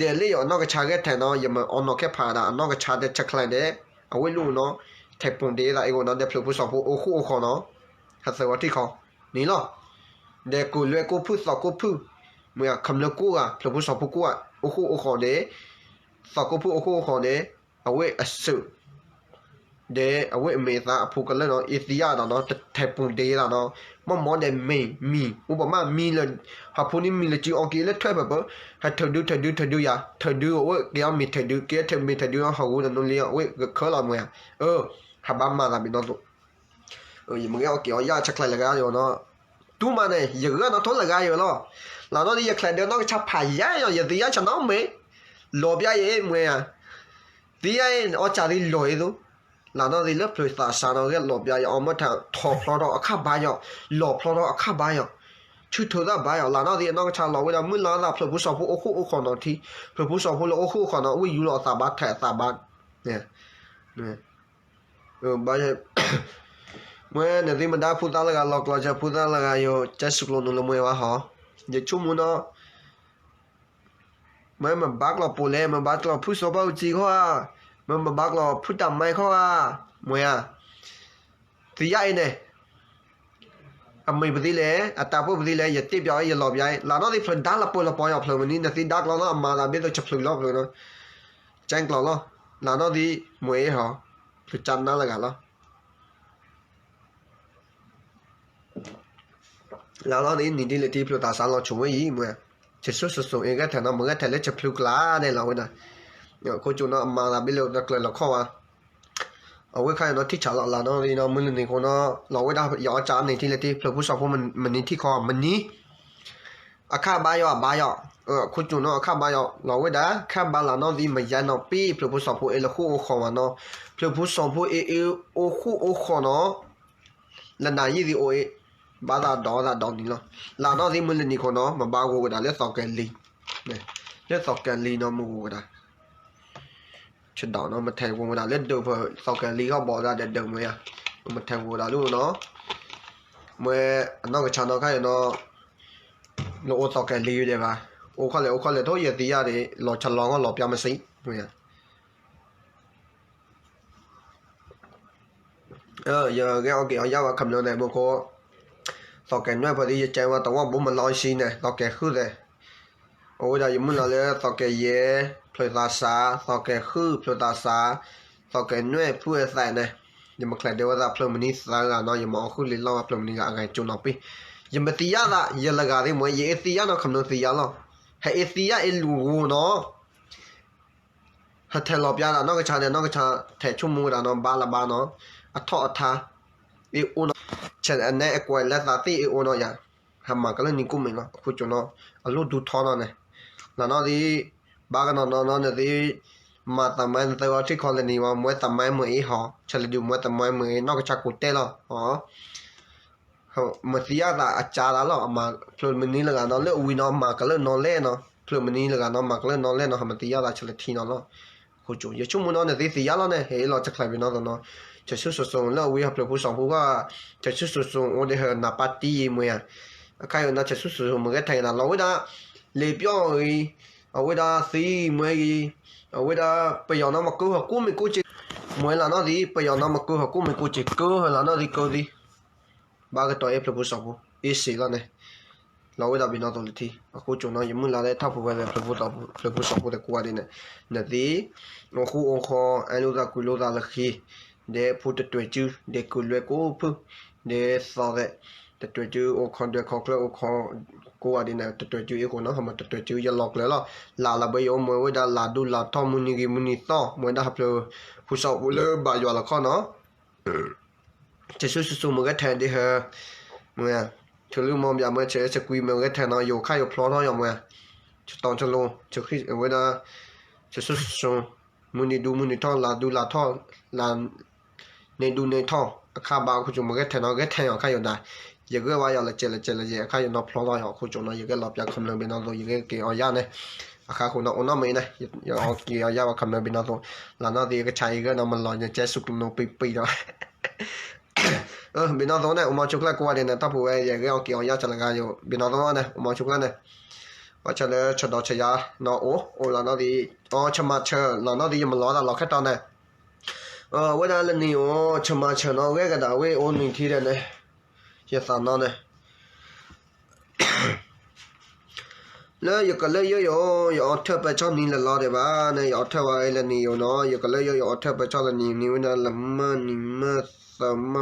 ဒီးလၢယအနီၢ်ကဆါဂဲၤထဲးနီၤ ယမၤအီၣ်နီၤခဲဖးဒၣ် အနီၢ်ကဆါဒီးဆဲးချဲးဒီး အဝဲလူၤနီၤ, ထဲးပူၤဒ့သးအ့ၣ်ဂီၢ်နီၤ ဒီးဖျၢၣ်ဖိစီၤဖိအိၣ်ဃူအိၣ်ဃီၤနီၤ, ဟးသၢဝီထံၣ်ခီ, န့ၣ်လီၤ, ဒီးကိးလွဲၢ်ကိးဖုၣ်သီၣ်ကိးဖုၣ်, မ့ၢ်ခမျၢၢ်ကိးဂၤ ဖျၢၣ်ဖိစီၤဖိကိးဂၤ အိၣ်ဃူအိၣ်ဃီၤဒီး, သီၣ်ကိးဖုၣ်အိၣ်ဃူအိၣ်ဃီၤဒီး, အဝဲအစၢၣ် ဒီးအဝဲအမဲာ်သးအဖိကလၢာ်နီၤ အ့ၣ်သံယါဒီးနီၤ ထဲးပူၤဒ့သးနီၤ, မ့ၢ်မ့ၢ်ဒီးမ့ၢ်မံၤ အိၣ်ပမ့ၢ်မံၤလၢ ဟးဖိန့ၣ်မံၤလၢစုအီၤက့ၤလၢထွဲဖၢၣ်ပၢၢ်, ဟးထုးဒုထုးဒုထုးဒုယၤ ထုးဒုအဝဲကဲအီၤမ့ၢ်ထုးဒု ကဲထၢၣ်မ့ၢ်ထုးဒုအီၤဟးဂူာ်တနီၤလံအဝဲကခၢလီၤမ့ၢ်ဧါ, အၢ, ဟးဘၣ်မၤသးဘ့ၣ်နီၤသိး ယမ့ၢ်ဂဲၤအီၣ်က့ၤအီၣ်ယါဆဲးချဲးလၢဂၤယိၤနီၤ, တူၢ်မးန့ၣ် ယဂၢၢ်နီၣ်ထိလၢဂၤယိၤလီၤ, လၢနီၣ်ဒီးယချဲးဒၢနီၣ်ကဆါဖးယါယီၤ ယသံယါဆဲးနီၣ်မ့ၢ်, လီၤပျါယဲမ့ၢ်ဧါ, သံယါအီၣ်ကၢ်သံလီၤအံၤသိး, လၢနီၣ်ဒီးလၢဖျၢၣ်သးစးနီၣ်ဂဲၤလီၤပျါယအီၣ်မ့ၢ်ထးထီၣ်ဖျီထီၣ်အခါဘါယီၤ, လီၤဖျီထီၣ်အခါဘါယီၤ, ဆူၣ်ထုးသၣ်ဘါယီၤ လၢနီၣ်ဒီးအနီၢ်ကဆါလီၤဝဲဒၣ်မုၢ်လၢ်သးဖျၢၣ်ဖိစီၤဖိအိၣ်ဃူအိၣ်ဃီၤနီၤထံ, ဖျၢၣ်ဖိစီၤဖိလၢအိၣ်ဃူအိၣ်ဃီၤနီၤ အဝဲယူၤလီၤအသးဘါထဲးအသးဘါ မ့ၢ်နသ့ၣ်မတၤဖုသၣ်လၢဂၤလီၤကျီၢ်စၢၤဖုသၣ်လၢဂၤယိၤ ကဲစူးကျိၤနုာ်လၢမွဲဝါဟီ, ယဆိကမိၣ်နီၤ, မ့ၢ်မဘါကျီၢ်ပူၤလဲၣ် မဘါကျီၢ်ဖုစီၤဘၣ်အူကၠံခီဧါ, မ့ၢ်မဘါကျီၢ်ဖုတၢ်မဲခီဧါ, မွဲဧါ, သံယါအံၤန့ၣ် အမ့ၢ်ပသံလဲၣ် အတၢ်ပၢၢ်ပသံလဲၣ် ယတ့ပျီအံၤ ယလီၤပျါအံၤ လၢနီၣ်သံးဖျၢၣ်ဒါလၢပှဲၤလီၤပီၤယီၤ ဖျၢၣ်မနုၤ နသံဒါကျီလီၤ အမၤသးဘ့ၣ်သိး ဆဖျုးလီၤဖျၢၣ်နီၤ ကၠဲကျီလီၤ လၢနီၣ်သံး မွဲအ့ၣ်ဟီ ဖျၢၣ်ကၠါနါလၢဂၤလီၤ လၢနီၣ်သံး နံၤဒ်လဲၣ်ထံ ဖျၢၣ်သးစးလီၤဆိဝဲအံၤ မွဲ ဆဆူၣ်စိၤစိၤ အ့ၣ်ဂဲၤထဲနီၤ မ့ၢ်ဂဲၤထဲလၢဆဖျုးကျါန့ၣ်လီၤဝဲဒၣ် ခိၣ်ကၠိနီၤ အမၤသးဘ့ၣ်လၢတကျၢၤလီၤခီၣ်ဝဲ အဝဲခါအံၤနီၤ ထံၣ်ဆးလီၤလၢနီၣ်သံးနီၤ မုၢ်လၢနံၤဃိနီၤ လီၤဝဲဒၣ်ယအီၣ်ကၠါန့ၣ်ထံၣ်လဲၣ်ထံ ဖျၢၣ်ဖိစီၤဖိမနံၤထံၣ်ခီ မနံၤ အခါဘါယီၤအဘါယီၤ ခိၣ်ကၠိနီၤ အခါဘါယီၤ လီၤဝဲဒၣ် ခါဘါလၢနီၣ်သံး မယါနီၤပ့ၢ် ဖျၢၣ်ဖိစီၤဖိအ့ၣ်လၢဃိၣ်အိၣ်ဃီၤဝဲနီၤ ဖျၢၣ်ဖိစီၤဖိအ့ၣ်အ့ၣ်အိၣ်ဃိၣ်အိၣ်ဃီၤနီၤ လၢနၤယံာ်သံးအိၣ်အ့ၣ် ဘၣ်သးဒီးသးဒီးနံၤလီၤ လၢနီၣ်သံး မုၢ်လၢနံၤဃိနီၤ မဘါဂိၤဝဲဒၣ်လၢသီၣ်ကဲၤလံ လၢသီၣ်ကဲၤလံနီၤ မဂိၤဝဲဒၣ် ဆဒိးနီၤ မထဲးဂိၤဝဲဒၣ်လၢဒၢးဖဲသီၣ်ကဲၤလံခီၣ်ဘီဒၣ်ဒီးဒၢးမွဲဧါ မထဲးဂိၤဝဲဒၣ်လၢနီၤ မွဲအနီၢ်ကဆါနီၤခါအံၤနီၤ လၢအိၣ်သီၣ်ကဲၤလံဒဲးဘၣ် အိၣ်ခီၣ်လဲၣ်အိၣ်ခီၣ်လဲၣ်ထိၣ်ယသံယါဒံး လီၤဆလီၤဂီၢ်လီၤပျါမစံး မွဲဧါ ယဂဲၤအီၣ်က့ၤအီၣ်ယါဝဲခမျိန့ၣ် မူခိၣ် သီၣ်ကဲၤနွဲၣ်ဖဲဒ်ယကဲဝဲတဝီဘိမလီၤဆံန့ၣ် သီၣ်ကဲၤဃုသဲး အဝဲဒၣ်ယမုၢ်လၢ်လၢသီၣ်ကဲၤယဲၢ် ဖျၢၣ်သးစး သီၣ်ကဲၤဃု ဖျၢၣ်သးစး သီၣ်ကဲၤနွဲၣ် ဖုအသးန့ၣ် ယမၤချဲးဒၢဝဲသးဖျၢၣ်မနံၤသၢဂၤနီၤ ယမၤအီၣ်ဃုာ်လံလီၤဝဲဖျၢၣ်မနံၤဂၤအဂၤကၠိနီၤပ့ၢ် ယမၤသံယါသး ယလၢဂၤသ့ၣ်မွဲ ယအ့ၣ်သံယါနီၤ ခမျိသံယါလီၤ ဟဲအ့ၣ်သံယါအ့ၣ်လူၤဂိၤနီၤ ဟဲထဲးလီၤပျါဒၣ်နီၢ်ကဆါန့ၣ် နီၢ်ကဆါထဲးဆိကမိၣ်ဝဲဒၣ်နီၤ ဘါလၢဘါနီၤ အထီၣ်အထါ အ့ၣ်အိၣ်နီၤ ဆဲးအနဲအကွဲးလၢသးသ့ၣ်အ့ၣ်အိၣ်နီၤယၤ ဟဲမၤကလၢနံၤကိးမံၤလီၤ အခိၣ်ကၠိနီၤ အလိၣ်ဒူထီနီၤန့ၣ် လၢနီၣ်သံး ဘၣ်ကနီၤနီၤနီၤန့ၣ်သံး မၤသးမါနသၢဂီၤထံၣ်ခီလၢနံၤဝဲ မွဲသးမါမ့ၢ်အ့ၣ်ဟီ ဆဲးလၢဒုးမွဲသးမါမ့ၢ်အ့ၣ် နီၢ်ကဆါကိးတဲလီၤ မၤသံယါသးအကၠါသးလီၤ အမၤဖျၢၣ်မနံၤလၢဂၤနီၤ လၢအဝံၤနီၤ မၤကလၢနီၤလဲၣ်နီၤ ဖျၢၣ်မနံၤလၢဂၤနီၤ မၤကလၢနီၤလဲၣ်နီၤ ဟဲမၤသံယါသးဆဲးလၢထံနီၤလီၤ ခိၣ်ကၠိ ယဆိကမိၣ်နီၤ နသံးသံယါလီၤန့ၣ် ဟဲအ့ၣ်လီၤဆဲးချဲးပ့ၤနီၤသိးနီၤ ဆဲးဆူၣ်စိၤစိၤလၢအဝံၤဟဲဖျၢၣ်ဖိစီၤဖိဃီ ဆဲးဆူၣ်စိၤစိၤအိၣ်ဒံးဟဲနၢ်ပၢ်တံၢ်ယံၤမွဲဧါ အခါအံၤနီၤ ဆဲးဆူၣ်စိၤစိၤမ့ၢ်ဂဲၤထဲဂ့ၤနၤ လီၤဝဲဒၣ် လံာ်ပျီၢ်ဂ့ၤ အဝဲဒၣ်သံမွဲဂ့ၤ အဝဲဒၣ် ပယီၤနီၤမၤကၢဟီၣ်ကိးမံၤကိးက့ၤ မွဲလၢနီၣ်သံး ပယီၤနီၤမၤကၢဟီၣ်ကိးမံၤကိးက့ၤ ကၢဟီၣ်လၢနီၣ်သံးကၢသံ ဘၣ်ကတီၤအ့ၣ်ဖျၢၣ်ဖိစီၤဖိ အ့ၣ်စ့လီၤန့ၣ် လီၤဝဲဒၣ်ပ့ၤနီၣ်သိးလၢထံ အဃိကၠိနီၤ ယမုၢ်လၢ်လၢထီၣ်ဖိဝဲလၢ ဖျၢၣ်ဖိစီၤဖိသကိးဂၤဒ်န့ၣ် နသ့ၣ် အိၣ်ဃူအိၣ်ဃီ အဲၣ်လိာ်သးကွံလိာ်သးလၢဃ့ ဒဲးဖိတတွဲၤစု ဒဲးကုာ်လွဲၢ်ကိးဖုၣ် ဒဲးသီၣ်သဲး တတွဲၤစု အိၣ်ခီဒွဲၣ်ခီကျၢၢ်အိၣ်ခီ ကိးဂၤဒ်န့ၣ် တတွဲၤစုအ့ၣ်ဃိနီၤ ဟဲမၤတတွဲၤစုယလီၤကျၢၤလီၤ လၢ်လၢဘၢယအိၣ်မွဲဝဲဒၣ် လၢ်ဒူလၢ်ထီၣ်မုၢ်နံၤဂ့ၤမုၢ်နံၤသီ မ့ၢ်ဝဲဒၣ်ဟဲဖျၢၣ်ဖိစီၤဖိလၢဘၣ်ယွၤလီၤခီနီၤ ဆဲးဆူၣ်စိၤစိၤမ့ၢ်ဂဲၤထဲဒ်ဟဲ မ့ၢ် ဆၢလၢမီဘၣ်မၢ ဆၢကွံာ်မၢဂဲၤထဲနီၤ ယိၤခါယိၤဖျီထီၣ်ယီၤမၢ, ဆၢတီဆၢလိၤ ဆၢဃံဝဲဒၣ် ဆၢစိၤစိၤ, မုၢ်နံၤဒူမုၢ်နံၤထီၣ် လါဒူလါထီၣ်, လါ န့ၢ်ဒူန့ၢ်ထီၣ် အခါဘၣ်အခိၣ်ကၠိမၢဂဲၤထဲနီၤ ဂဲၤထဲယီၤအခါယိၤဒၣ်, ယဂဲၤဝဲယီၤလၢကဲးလၢကဲးလၢယဲ အခါယိၤနီၤဖျီထီၣ်ယီၤအခိၣ်ကၠိနီၤ ယဂဲၤလီၤပၠး comment ဘ့ၣ်နီၣ်သိ ယဂဲၤက့ၤအီၤယါန့ၣ်, အခါဃိနီၤအိၣ်နီၣ်မ့ၢ်န့ၣ် ယအီၤက့ၤအီၤယါဝဲ comment ဘ့ၣ်နီၣ်သိ, လၢနီၣ်သိယကဆါအံၤဂဲၤနီၤ မလီၤယကဲစူးကနိးပံပံဒီး ဘ့ၣ်နီၣ်သိန့ၣ် အိၣ်မီဆိကျၢ်ကိးဂၤဒဲးန့ၣ် တၢ်ပူၤဝဲယဂဲၤအီၤက့ၤအီၤယါစၢ်လၢဂၤယိၤ ဘ့ၣ်နီၣ်သိန့ၣ် အိၣ်မီဆိကျၢ်န့ၣ်, ဘၣ်ဆၣ်လၢဆၢဒီးဆၢယါနီၤအိၣ် အိၣ်လၢနီၣ်သိ, အီ ဆၢမၤဆၢ လၢနီၣ်သိယမၤလီၤတၢ်လီၤခဲတီၤန့ၣ်, အဝဲဒၣ်လၢနံၤအိၣ် ဆၢမၤဆၢနီၤ ဂဲၤကဒၣ်ဝဲအိၣ်နံၤထံဒဲးန့ၣ်, ယသးနီၤန့ၣ် လၢယကလၢယိယိၤ ယအီထၢၣ်ပၢဆှၢနံၤလၢလီၤဒဲးဘၣ်န့ၣ် ယအီထၢၣ်ဝဲလၢနံၤယိၤနီၤ ယကလၢယိယိၤအီထၢၣ်ပၢဆှၢလၢနံၤ နံၤဝဲဒၣ်လၢမၢ်နံၤမၢ်သၢမၢ်,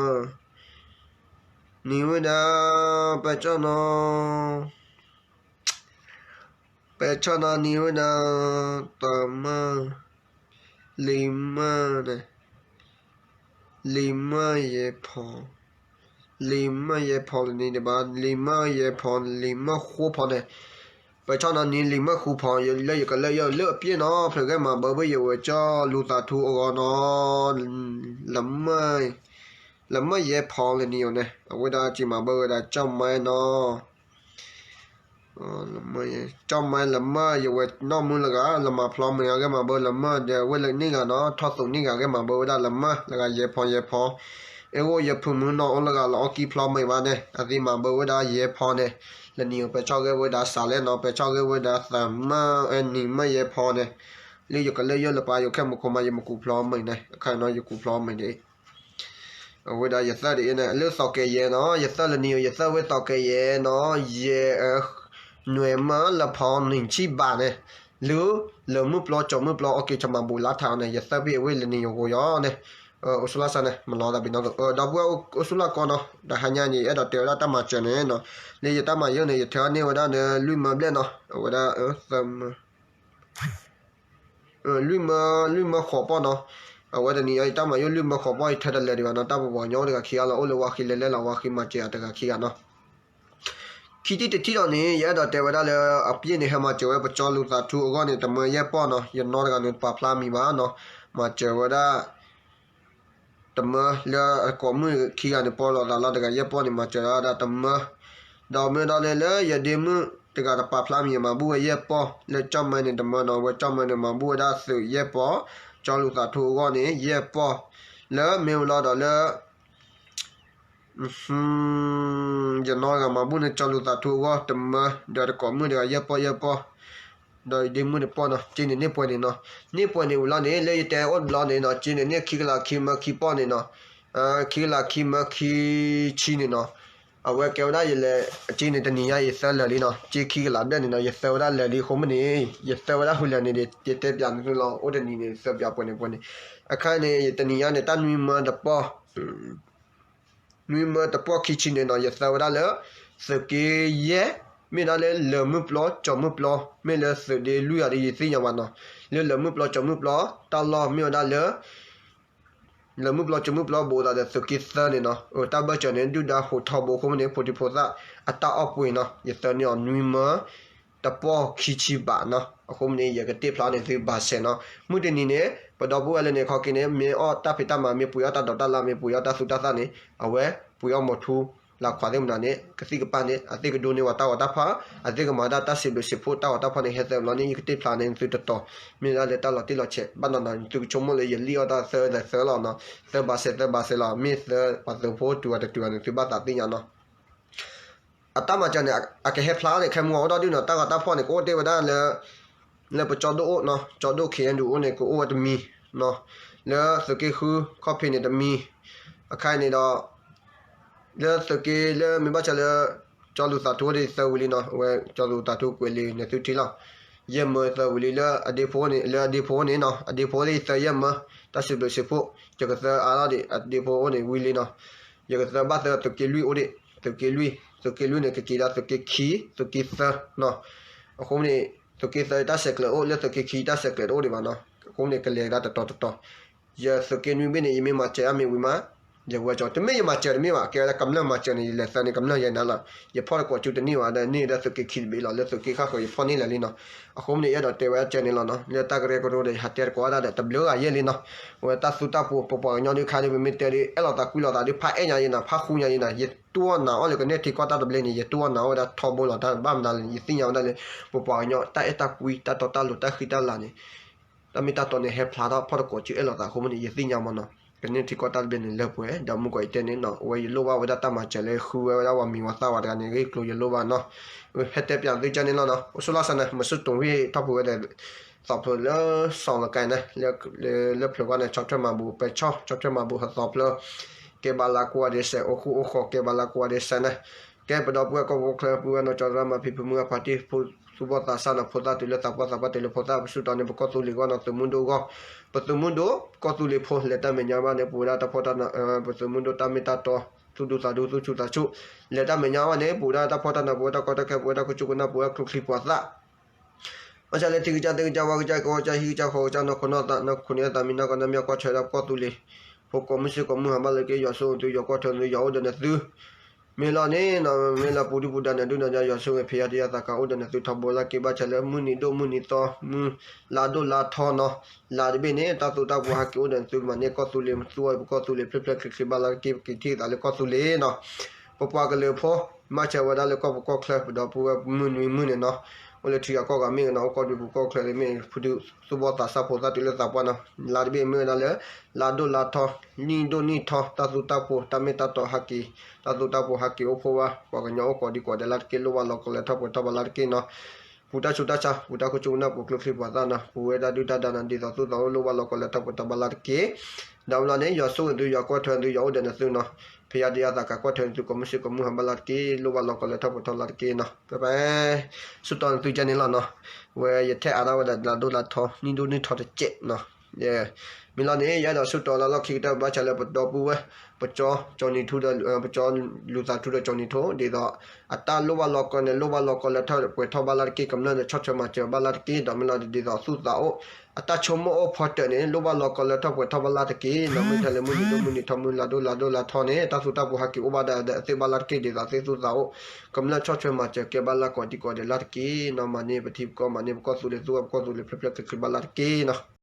နံၤဝဲဒၣ် ပၢဆှၢနီၤ ပၢဆှၢနီၤနံၤဝဲဒၣ် သၢမၢ် လံၤမၢ်န့ၣ် လံၤမၢ်ယဲၢ်ဖီ, လံၤမၢ်ယဲၢ်ဖီလၢနံၤဒဲးဘၣ် လံၤမၢ်ယဲၢ်ဖီ လံၤမၢ်ဃိဖီန့ၣ်, ပၢဆှၢနီၤနံၤလံၤမၢ်ဃိဖီ လၢယကလၢယိလၢအပျဲၢ်နီၤ ဖျၢၣ်ဂဲၤမၤဘၢဘၣ်ယဝဲကၠီလူၤသးထူအဂီၢ်နီၤ, လၢမၢ် လၢမၢ်ယဲၢ်ဖီလၢနံၤယိၤန့ၣ် အဝဲဒၣ်စံးမၤဘၢဝဲဒၣ်ကၠီမါနီၤ ကၠီမါလၢမၢ် ယဝဲနီၢ်မုၢ်လၢဂၤ လၢမၤဖျီမ့ၢ်အဂဲၤမၤဘၢလၢမၢ် ဒီးဝဲလၢန့ၣ်ဂၤနီၤ ထီၣ်သိးန့ၣ်ဂၤဂဲၤမၤဘၢဝဲဒၣ်လၢမၢ် လၢဂၤယဲၢ်ဖီယဲၢ်ဖီ, အ့ၣ်ဂိၣ်ယဖုမုၢ်နီၢ်အိၣ်လၢဂၤလၢအီၣ်ကံၢ်ဖျီမ့ၢ်ဘၣ်န့ၣ် အသ့မၤဘၢဝဲဒၣ်ယဲၢ်ဖီန့ၣ်, လၢနံၤအပၢဆှၢဂဲၤဝဲဒၣ်စးလဲၣ်နီၤ ပၢဆှၢဂဲၤဝဲဒၣ်သးမၢ် နံၤမၢ်ယဲၢ်ဖီန့ၣ်, လၢယကလၢယိလၢပှၤယိၤခဲမုၢ်ခိၣ်မး ယမ့ၢ်ကူးဖျီမ့ၢ်န့ၣ် အခါနီၤ ယကူးဖျီမ့ၢ်ဒ် အဝဲဒၣ်ယသၢဒ်အံၤန့ၣ် လၢသီကဲယဲၢ်နီၤ ယသၢလၢနံၤ ယသၢဝဲသီကဲယဲၢ်နီၤ ယဲၢ် နွဲမၢလၢဖီနံၣ်ဆံဘးန့ၣ် လၢ လၢမုၢ်ပျီကၠီၤမုၢ်ပျီအီၣ်က့ၤဆၢမၤဘူၣ်လါထးအီၤန့ၣ် ယသၢဖဲအဝဲလၢနံၤယိၤယီၤန့ၣ်, အိၣ်ဆူၣ်လၢ်စၢ်န့ၣ် မၤလီၤတၢ်ဘ့ၣ်နီၣ်သိ ဒီပုၢ်ဝဲၢ်အိၣ်ဆူၣ်လၢ်ကီနီၤ တဟါညါန့ၣ် ယအဲၣ်ဒိးတဲဝဲဒၣ်တၢ်မၤစၢၤန့ၣ်နီၤ, လၢယတၢ်မၤယိန့ၣ် ယထၢန့ၢ်ဝဲဒၣ်န့ၣ် လွံၢ်မၢဘျဲၣ်နီၤ အဝဲဒၣ် သၢမၢ လွံၢ်မၢ လွံၢ်မၢဃိးပီၢ်နီၤ, အဝဲတနံၤအံၤ ယတၢ်မၤယိၣ်လွံၢ်မၢဃိးပီၢ် ယထၢတလၢာ်ဒံးဘၣ်နီၤ, တၢ်ပပှၤကညီအိၣ်တဂၤခံဂၤလီၤ အိၣ်လၢဝါဃံလဲၤလဲၣ်လီၤ ဝါဃံမၤစၢၤအတဂၤခံဂၤနီၤ. ခံထံၣ်တထံၣ်ဒီးန့ၣ် ယအဲၣ်ဒိးတဲဝဲဒၣ်လၢ အပျဲၢ်န့ၣ် ဟဲမၤစၢၤဝဲပကၠီလူၤသးထူအဂီၢ်န့ၣ် တမၢယဲၢ်ပီၢ်နီၤ, ယနီတဂၤန့ၣ် ပာ်ဖျါမံၤဘၣ်နီၤ, မၤစၢၤဝဲဒၣ် တမၢလၢအကိးမုၣ်ခံဂၤန့ၣ် ပီၢ်လိာ်သးလီၤ တဂၤယဲၢ်ပီၢ်န့ၣ် မၤစၢၤဝဲဒၣ်တမၢ, ဒီးမ့ၢ်ဝဲဒၣ်လၢ လၢယဒ့မုၣ်တဂၤတပာ်ဖျါမံၤ မၤဘူၣ်ဝဲယဲၢ်ပီၢ်, လၢကၠီၣ်မၢန့ၣ်တမၢနီၤ, ဝဲကၠီၣ်မၢန့ၣ် မၤဘူၣ်ဝဲဒၣ်သုးယဲၢ်ပီၢ်, ကၠီလူၤသးထူအဂီၢ်န့ၣ် ယဲၢ်ပီၢ်, လၢမ့ၢ်ဝဲလီၤဒီးလၢ ယနီၢ်ဂၤမၤဘူၣ်န့ၣ် ကၠီလူၤသးထူအဂီၢ်တမၢ, ဒီးတကိးမုၣ်တဂၤယဲၢ်ပီၢ်ယဲၢ်ပီၢ်, ဒီးယဒ့မုၣ်န့ၣ်ပီၢ်နီၤ, က့န့ၣ်န့ၢ်ပှဲၤန့ၣ်နီၤ, န့ၢ်ပှဲၤန့ၣ်ဝံၤလီၤန့ၣ် လၢယတဲအိၣ်တဘျီန့ၣ်နီၤ, က့န့ၣ်န့ၢ်ခံကလးခံမၢခံပီၢ်န့ၣ်နီၤ, ခံကလးခံမၢခံဆံန့ၣ်နီၤ, အဝဲကဲဝဲဒၣ်ယလဲၤ က့န့ၣ်တနံၤညါယသၢလၢာ်လံနီၤ, က့ခံကလးဘျဲၣ်န့ၣ်နီၤ ယသၢဝဲဒၣ်လၢာ်လံအဃိမ့ၢ်န့ၣ်, ယသၢဝဲဒၣ်ဟူလၢာ်န့ၣ်ဒီး ယတဲပၠးန့ၣ်သုလီၤ, အိၣ်တနံၤန့ၣ် သၢပၠးပှဲၤန့ၣ်ပှဲၤန့ၣ်, အခါန့ၣ် ယတနံၤညါန့ၣ် တၢ်နွံမၢတပီၢ် နွံမၢတပီၢ်ခံဆံန့ၣ်နီၤ ယသၢဝဲဒၣ်လၢ သုးက့ယဲၢ်, မ့ၢ်ဒၣ်လၢလၢၢ်မုၢ်ပျီကၠီၤမုၢ်ပျီ, မ့ၢ်လၢသုးဒ့လွံၢ်ဂၤဒီးယသ့ၣ်ညါဘၣ်နီၤ, လၢလၢၢ်မုၢ်ပျီကၠီၤမုၢ်ပျီ တၢ်လီၢ်မ့ၢ်ဝဲဒၣ်လၢ လၢၢ်မုၢ်ပျီကၠီၤမုၢ်ပျီ ဘူးသးဒီးသုးက့သၢန့ၣ်နီၤ, တၢ်ဘၢၣ်စၢၤန့ၣ် ဒုၣ်ဒါဟူးထီဘိအဃိမ့ၢ်န့ၣ် ဖိဒံဖိသၣ်အတၢ်အီၣ်ပှ့ၤနီၤ, ယသၢန့ၢ်အီၤနွံမၢ တပီၢ်ခံဆံဘးနီၤ, အဃိမ့ၢ်န့ၣ် ယကတ့ၢ်ဖျါန့ၢ်သုဘၣ်စဲးနီၤ, မုၢ်တနံၤန့ၣ် ပဒီပုၢ်ဝဲၢ်လၢန့ၣ်ခီက့ၤန့ၣ် မ့ၢ်အီၣ်တၢ်ဖံးတၢ်မၤ မ့ၢ်ပှ့ၤအီၣ်တၢ်ဒိးတၢ်လၣ် မ့ၢ်ပှ့ၤအီၣ်တၢ်သူတၢ်သၣ်န့ၣ် အဝဲပှ့ၤအီၣ်မီၤထူ လၢခွးသ့ၣ်မနုၤန့ၣ် ကသံၣ်ကပၣ်န့ၣ် အသ့ၣ်ကဒိးန့ၢ်ဝဲတၢ်ဂီၤတၢ်ဖီၣ် အသ့ၣ်ကမၤဒၣ်တၢ်စံးဘျုးစံးဖှိၣ်တၢ်ဂီၤတၢ်ဖီၣ်န့ၣ် ဟဲသၢဘျီန့ၣ် ယကတ့ၢ်ဖျါန့ၢ်သုတတီၤ, မ့ၢ်ဒၣ်လၢတၢ်လီၤတံၢ်လီၤဆဲး ဘၣ်နီၤနီၤ သုကဆိကမိၣ်လၢယလံၣ်အီၣ်တၢ်သၢ သၢလီၤနီၤ, သၢဘၣ်စဲး သၢဘၣ်စဲးလီၤ, မ့ၢ်သၢပှၤသုးဖိတုၤအီၤတတုၤအီၤန့ၣ် သုဘၣ်သးသ့ၣ်ညါနီၤ. အတၢ်မၤစၢၤန့ၣ် အကဟဲဖျါန့ၣ် ခဲမုၢ်ဂီၤအိၣ်ဒီးဒုးနီၤ တၢ်ဂီၤတၢ်ဖီၣ်န့ၣ် ကအိၣ်တ့ၢ်ဝဲဒၣ်လၢ လၢပကၠီဒိၣ်အိၣ်နီၤ ကၠီဒိၣ် ခ့ၣ်အဲၣ်ယူၣ်အိၣ်န့ၣ် ကအိၣ်ဝဲတမံၤနီၤ, လၢသုးက့ဃုခီၣ်ဖံးန့ၣ်တမံၤ, အခါအံၤန့ၣ်ဒီး လၢသုးက့လၢမ့ၢ်ဘၣ်ဆၣ်လၢ ကၠီလူၤသးထူဒီးသၢဝံၤလံနီၤ, အဝဲကၠီလူၤသးထူကွဲးလံာ်န့ၣ်သုထံၣ်လီၤ, ယဲၢ်မၢသၢဝံၤလံလၢအဒ့ဖိန့ၣ် လၢအဒ့ဖိန့ၣ်နီၤ အဒ့ဖိသ့ၣ်ယသၢယဲၢ်မၢ, တၢ်စံးဘျုးစံးဖှိၣ် ယကသၢအါထီၣ်ဒံး အဒ့ဖိအိၣ်န့ၣ်ဝံၤလံနီၤ, ယကသၢဘၣ်သၢသုးက့လွံၢ်အိၣ်ဒံး သုးက့လွံၢ် သုးက့လွံၢ်န့ၣ် ကက့ၤဒီးသုးက့ခံ သုးက့သၢနီၤ, အဃိန့ၣ် သုးက့သၢတၢ်ဆဲးကျၢအိၣ် လၢသုးက့ခံတၢ်ဆဲးကျၢတအိၣ်ဒံးဘၣ်နီၤ, အဃိန့ၣ် ကလဲၤကဒါတတီၤတတီၤ, ယသုးက့နွံဘ့ၣ်န့ၣ် ယမ့ၢ်မၤစၢၤအါမ့ၢ်ဝံၤမး ယဝဲကၠီ တမ့ၢ်ယမၤစၢၤတမ့ၢ်ဘၣ်, ကဲဝဲဒၣ်ကမျၢၢ်မၤစၢၤန့ၣ် ယလဲၤသၢန့ၣ် ကမျၢၢ်ယဲနၤလီၤ. ယဖီၣ်တကိးစုတန့ၢ်ဘၣ်ဒီး န့ၢ်ဝဲဒၣ်သုးက့ခံတဘ့ၣ်လီၤ, လၢသုးက့ဃၣ်ဃၢၤ ယဖီၣ်န့ၢ်လၢာ်လံနီၤ. အဃိမ့ၢ်န့ၣ် ယအဲၣ်ဒိးတဲဝဲဒၣ်ကဲန့ၣ်လီၤနီၤ, လၢတၢ်ကရၢကရိဒီး ယဟးတဲတကိးဝဲဒၣ်ဒီး တဘျုးဂၤယဲၢ်လံနီၤ. အဝဲတၢ်သူတၢ်ပူၤ ပပှၤကညီဒုးခါဒုး ပမ့ၢ်တဲဒုး အဲၣ်လိာ်သးကွံလိာ်သးဒုး ဖးအဲၣ်ညါယဲနၤ, ဖးဃူညါယဲနၤ, ယတူၢ်အီၣ်နၤအီၣ်လၢကနဲၣ်ထံကီၢ်တၢ်တဘျ့န့ၣ် ယတူၢ်အီၣ်နၤအီၣ်ဝဲဒၣ်ထီဘိလီၤ. တၢ်ဘၣ်မနုၤလဲၣ်န့ၣ် ယသ့ၣ်ညါဝဲဒၣ်လၢ ပပှၤကညီတၢ်အဲၣ်တၢ်ကွံ တၢ်တီတၢ်လိၤ တၢ်ဃံတၢ်လၤန့ၣ် တၢ်မ့ၢ်တၢ်တီန့ၣ် ဟဲဖျါထီၣ်ဖီၣ်တကိးစုအဲၣ်လိာ်သးအဃိမ့ၢ်န့ၣ် ယသ့ၣ်ညါမးနီၤ. ကနဲၣ်ထံကီၢ်တၢ်တဘျ့န့ၣ် လၢပှဲၤဒီး မုၢ်ကီးယတဲန့ၣ်နီၤ, အဝဲယလိၣ်ဘၣ်ဝဲဒၣ်တၢ်မၤစၢၤလၢဃုဝဲဒၣ်ပှၤမံၤပှၤသၣ်ဝဲတဂၤန့ၣ် ဂ့ၢ်ကျိၤယလိၣ်ဘၣ်နီၤ. ဟဲတဲပၠးသုကဲန့ၣ်လီၤနီၤ. အိၣ်ဆူၣ်လီၢ်စဲန့ၣ် မစုတူာ်ဝံၣ်ထီၣ်ဖိဝဲဒီး သီဖျိလၢစီၤလကဲန့ၣ် လၢဖျိဂီၢ်န့ၣ် ဆီၣ်ထွဲမၤဘူၣ် ပဲဆီၣ် ဆီၣ်ထွဲမၤဘူၣ်ဟသီဖျိ ကဲဘၣ်လၢကိးဂၤဒဲးစဲး အိၣ်ဃူအိၣ်ဃီၤ ကဲဘၣ်လၢကိးဂၤဒဲးစဲးန့ၣ် ကဲပဒီပုၢ်ဝဲၢ်ကီၢ်ဖိကျၢၢ် ပုၢ်ဝဲၢ်နီၢ်ကၠီရၢမၤဖံးဖုမုၢ်အဖါတံၢ် ဖိသူၣ်ဘီၣ်သးစၢ်နီၤ ဖိသၣ်တုၤလၢသးပှၢ်သးပှၢ်တုၤလၢဖိသၣ် ပစူၢ်တီန့ၣ် ပကီၢ်သူလ့ၤဂီၢ်နီၤ သုးမုၢ်ဒိၣ်ဂီၢ် ပသုးမုၢ်ဒိၣ် ကီၢ်သူလ့ၤဖိ လဲၤတၢ်မဲာ်ညါဘၣ်န့ၣ် ပဝဲဒၣ်တၢ်ဖီၣ်တၢ်နး ပသုးမုၢ်ဒိၣ်တၢ်မ့ၢ်တၢ်တီ သူၣ်ဒူသးဒူ သူၣ်ဆူၣ်သးဆူၣ် လဲၤတၢ်မဲာ်ညါဘၣ်န့ၣ် ပဝဲဒၣ်တၢ်ဖီၣ်တၢ်နး ပဝဲဒၣ်ကီၢ်တၢ်ခဲ ပဝဲဒၣ်ခိၣ်ဆူၣ်ကနၢ် ပဝဲဒၣ်ကျိချံမျိာ်သၣ် ဘၣ်ဆၣ်လၢထံကစၢ်သ့ၣ်ကစၢ် ဝၣ်ကစၢ်ကဝီၤကစၢ် ဟံၣ်ကစၢ်ဃီကစၢ် နီၢ်ခိနီၢ်သး နီၢ်ခိန့ၣ်သးမံနီၢ်ကီၢ်နီၢ်မံၤ ကွၢ်ထွဲဒၣ်ပကီၢ်သူလ့ၤဖိ ကိးမုၢ်ဆ့ၣ်ကိးမုၢ်ဟါဘၣ်လၢက့ၤ ယွၤဆိၣ်ဂ့ၤသု ယွၤကွၢ်ထွဲသု ယွၤအိၣ်ဒီးနသု မ့ၢ်လီၤန့ၣ်နီၤ မ့ၢ်လၢပူၤဒုပူၤဒါနဒုနဒါ ယွၤဆိၣ်ဂ့ၤ ဖယါတယါသးကါအိၣ်ဒီးနသုထီဘိလၢက့ၤ ဘၣ်ဆၣ်လၢမုၢ်နံၤဒိၣ်မုၢ်နံၤသီ မုၢ်လါဒိၣ်လါထီနီၤ လါတဘ့ၣ်န့ၣ် တၢ်သူတၢ်ပှီၤဟးက့ၤအိၣ်ဒီးနသု မၤန့ၢ်ကီၢ်သူလ့ၤ သူအီၤပကီၢ်သူလ့ၤဖျၢၣ်ဖျၢၣ်ချ့ချ့ဘၣ်လၢတက့ၢ် ပက့ၤထံၣ်သးလၢကီၢ်သူလ့ၤနီၤ ပပှၤကလုာ်ဖိ ဘၣ်ဆၣ်ဝဲဒၣ်လၢကီၢ်ပူၤကီၢ်ချၢ ပဒီပုၢ်ဝဲၢ်မုၢ်နွံမုၢ်န့ၣ်နီၤ အိၣ်လၢထံဂၤကီၢ်ဂၤမ့ၢ်ဂ့ၤနီၤ အိၣ်ကီၢ်ဒူပူၤကီၢ်ချၢမ့ၢ်ဂ့ၤ ဖုဒုသူၣ်ဘီၣ်သးစၢ်ဖိသၣ်တုၤလၢသးပှၢ်နီၤ လါတဘ့ၣ်မ့ၢ်ဝဲဒၣ်လၢ လါဒိၣ်လါထီ နံၣ်ဒိၣ်နံၣ်ထီ တၢ်သူတၢ်ပှီၤ တၢ်မ့ၢ်တၢ်တီဟးက့ၤ တၢ်သူတၢ်ပှီၤဟးက့ၤအိၣ်ဖှိၣ်ဝဲ ပှၤကညီအိၣ်ကိးဒံကိးဒဲးလၢတက့ၢ် လိၣ်ဘၣ်လီၤကီးလဲၤထီၣ်ပှဲၤထီၣ်ဘၣ်လၢတက့ၢ်နီၤ ပူၤတၢ်ဆူးတၢ်ဆါ ပူၤတၢ်ခိၣ်ဆူၣ်ကနၢ် ပူၤကျိချံမျိာ်သၣ်နီၤ ပူၤဝဲဒၣ်ဒုၣ်ဒါဒါနီၤ ဒ်သိးသူၣ်သးအိၣ်လိၣ်ဘၣ်လီၤကီးလဲၤထီၣ်ပှဲၤထီၣ်ဘၣ်လၢတက့ၢ် ဒီးမ့ၢ်လီၤန့ၣ် ယွၤဆိၣ်ဂ့ၤသု ယွၤကွၢ်ထွဲသု ယွၤအိၣ်ဒီးနသုနီၤ ဖယါတယါသးကါကွၢ်ထွဲနသု ကိးမုၢ်ဆ့ၣ်ကိးမုၢ်ဟါဘၣ်လၢတက့ၢ် လိၣ်ဘၣ်လီၤကီးလဲၤထီၣ်ပှဲၤထီၣ်လၢတက့ၢ်နီၤ ပပၢ် ဆူၣ်တီနသုကဲန့ၣ်လီၤနီၤ ဝဲယထဲအါထီၣ်ဝဲဒၣ်လါဒိၣ်လါထီ နံၣ်ဒိၣ်နံၣ်ထီတစဲးနီၤ မ့ၢ်လီၤန့ၣ် ယအဲၣ်ဒိးဆူၣ်တီလၢလီၢ်ခံကတၢၢ် ဘၣ်ဆၣ်လၢပဒီပုၢ်ဝဲၢ် ပကၠီ ကၠီနံၤထူဒီး ပကၠီလူၤသးထူဒီးကၠီနံၤထူ ဒ်သိး အတၢ်လိၣ်ဘၣ်လီၤကီးန့ၣ် လိၣ်ဘၣ်လီၤကီးလဲၤထီၣ်ပှဲၤထီၣ်ဘၣ်လၢတက့ၢ် ကမျၢၢ်န့ၣ် ဆီၣ်ထွဲမၤစၢၤဘၣ်လၢတက့ၢ် ဒီးမ့ၢ်လီၤဒ်သိးသူၣ်သးအိၣ် အတၢ်ဆိကမိၣ်အိၣ်ဖီတၢၣ်န့ၣ် လိၣ်ဘၣ်လီၤကီးလဲၤထီၣ်ပှဲၤထီၣ်ဘၣ်လၢတက့ၢ်နီၤ မ့ၢ်ထဲလၢမုၢ်နံၤဒိၣ်မုၢ်နံၤထီ မုၢ်လါဒိၣ်လါဒိၣ်လါထီန့ၣ် တၢ်သူတၢ်ပှီၤဟးက့ၤအိၣ်ဘၣ်ဒၣ်ဒီးအသ့ၣ်ဘၣ်လၢတက့ၢ် ဒ်သိးသ့ၣ်သူၣ်သးအိၣ် ကမျၢၢ်ဆီၣ်ထွဲမၤစၢၤကဲဘၣ်လၢကိးဒံကိးဒဲးလၢတက့ၢ်နီၤ မၤန့ၢ်ပထံပကီၢ် မၤန့ၢ်ပကီၢ်သူလ့ၤ သူၣ်ဘီၣ်ပကီၢ်သူလ့ၤဖျၢၣ်ဖျၢၣ်ချ့ချ့ဘၣ်လၢတက့ၢ်နီၤ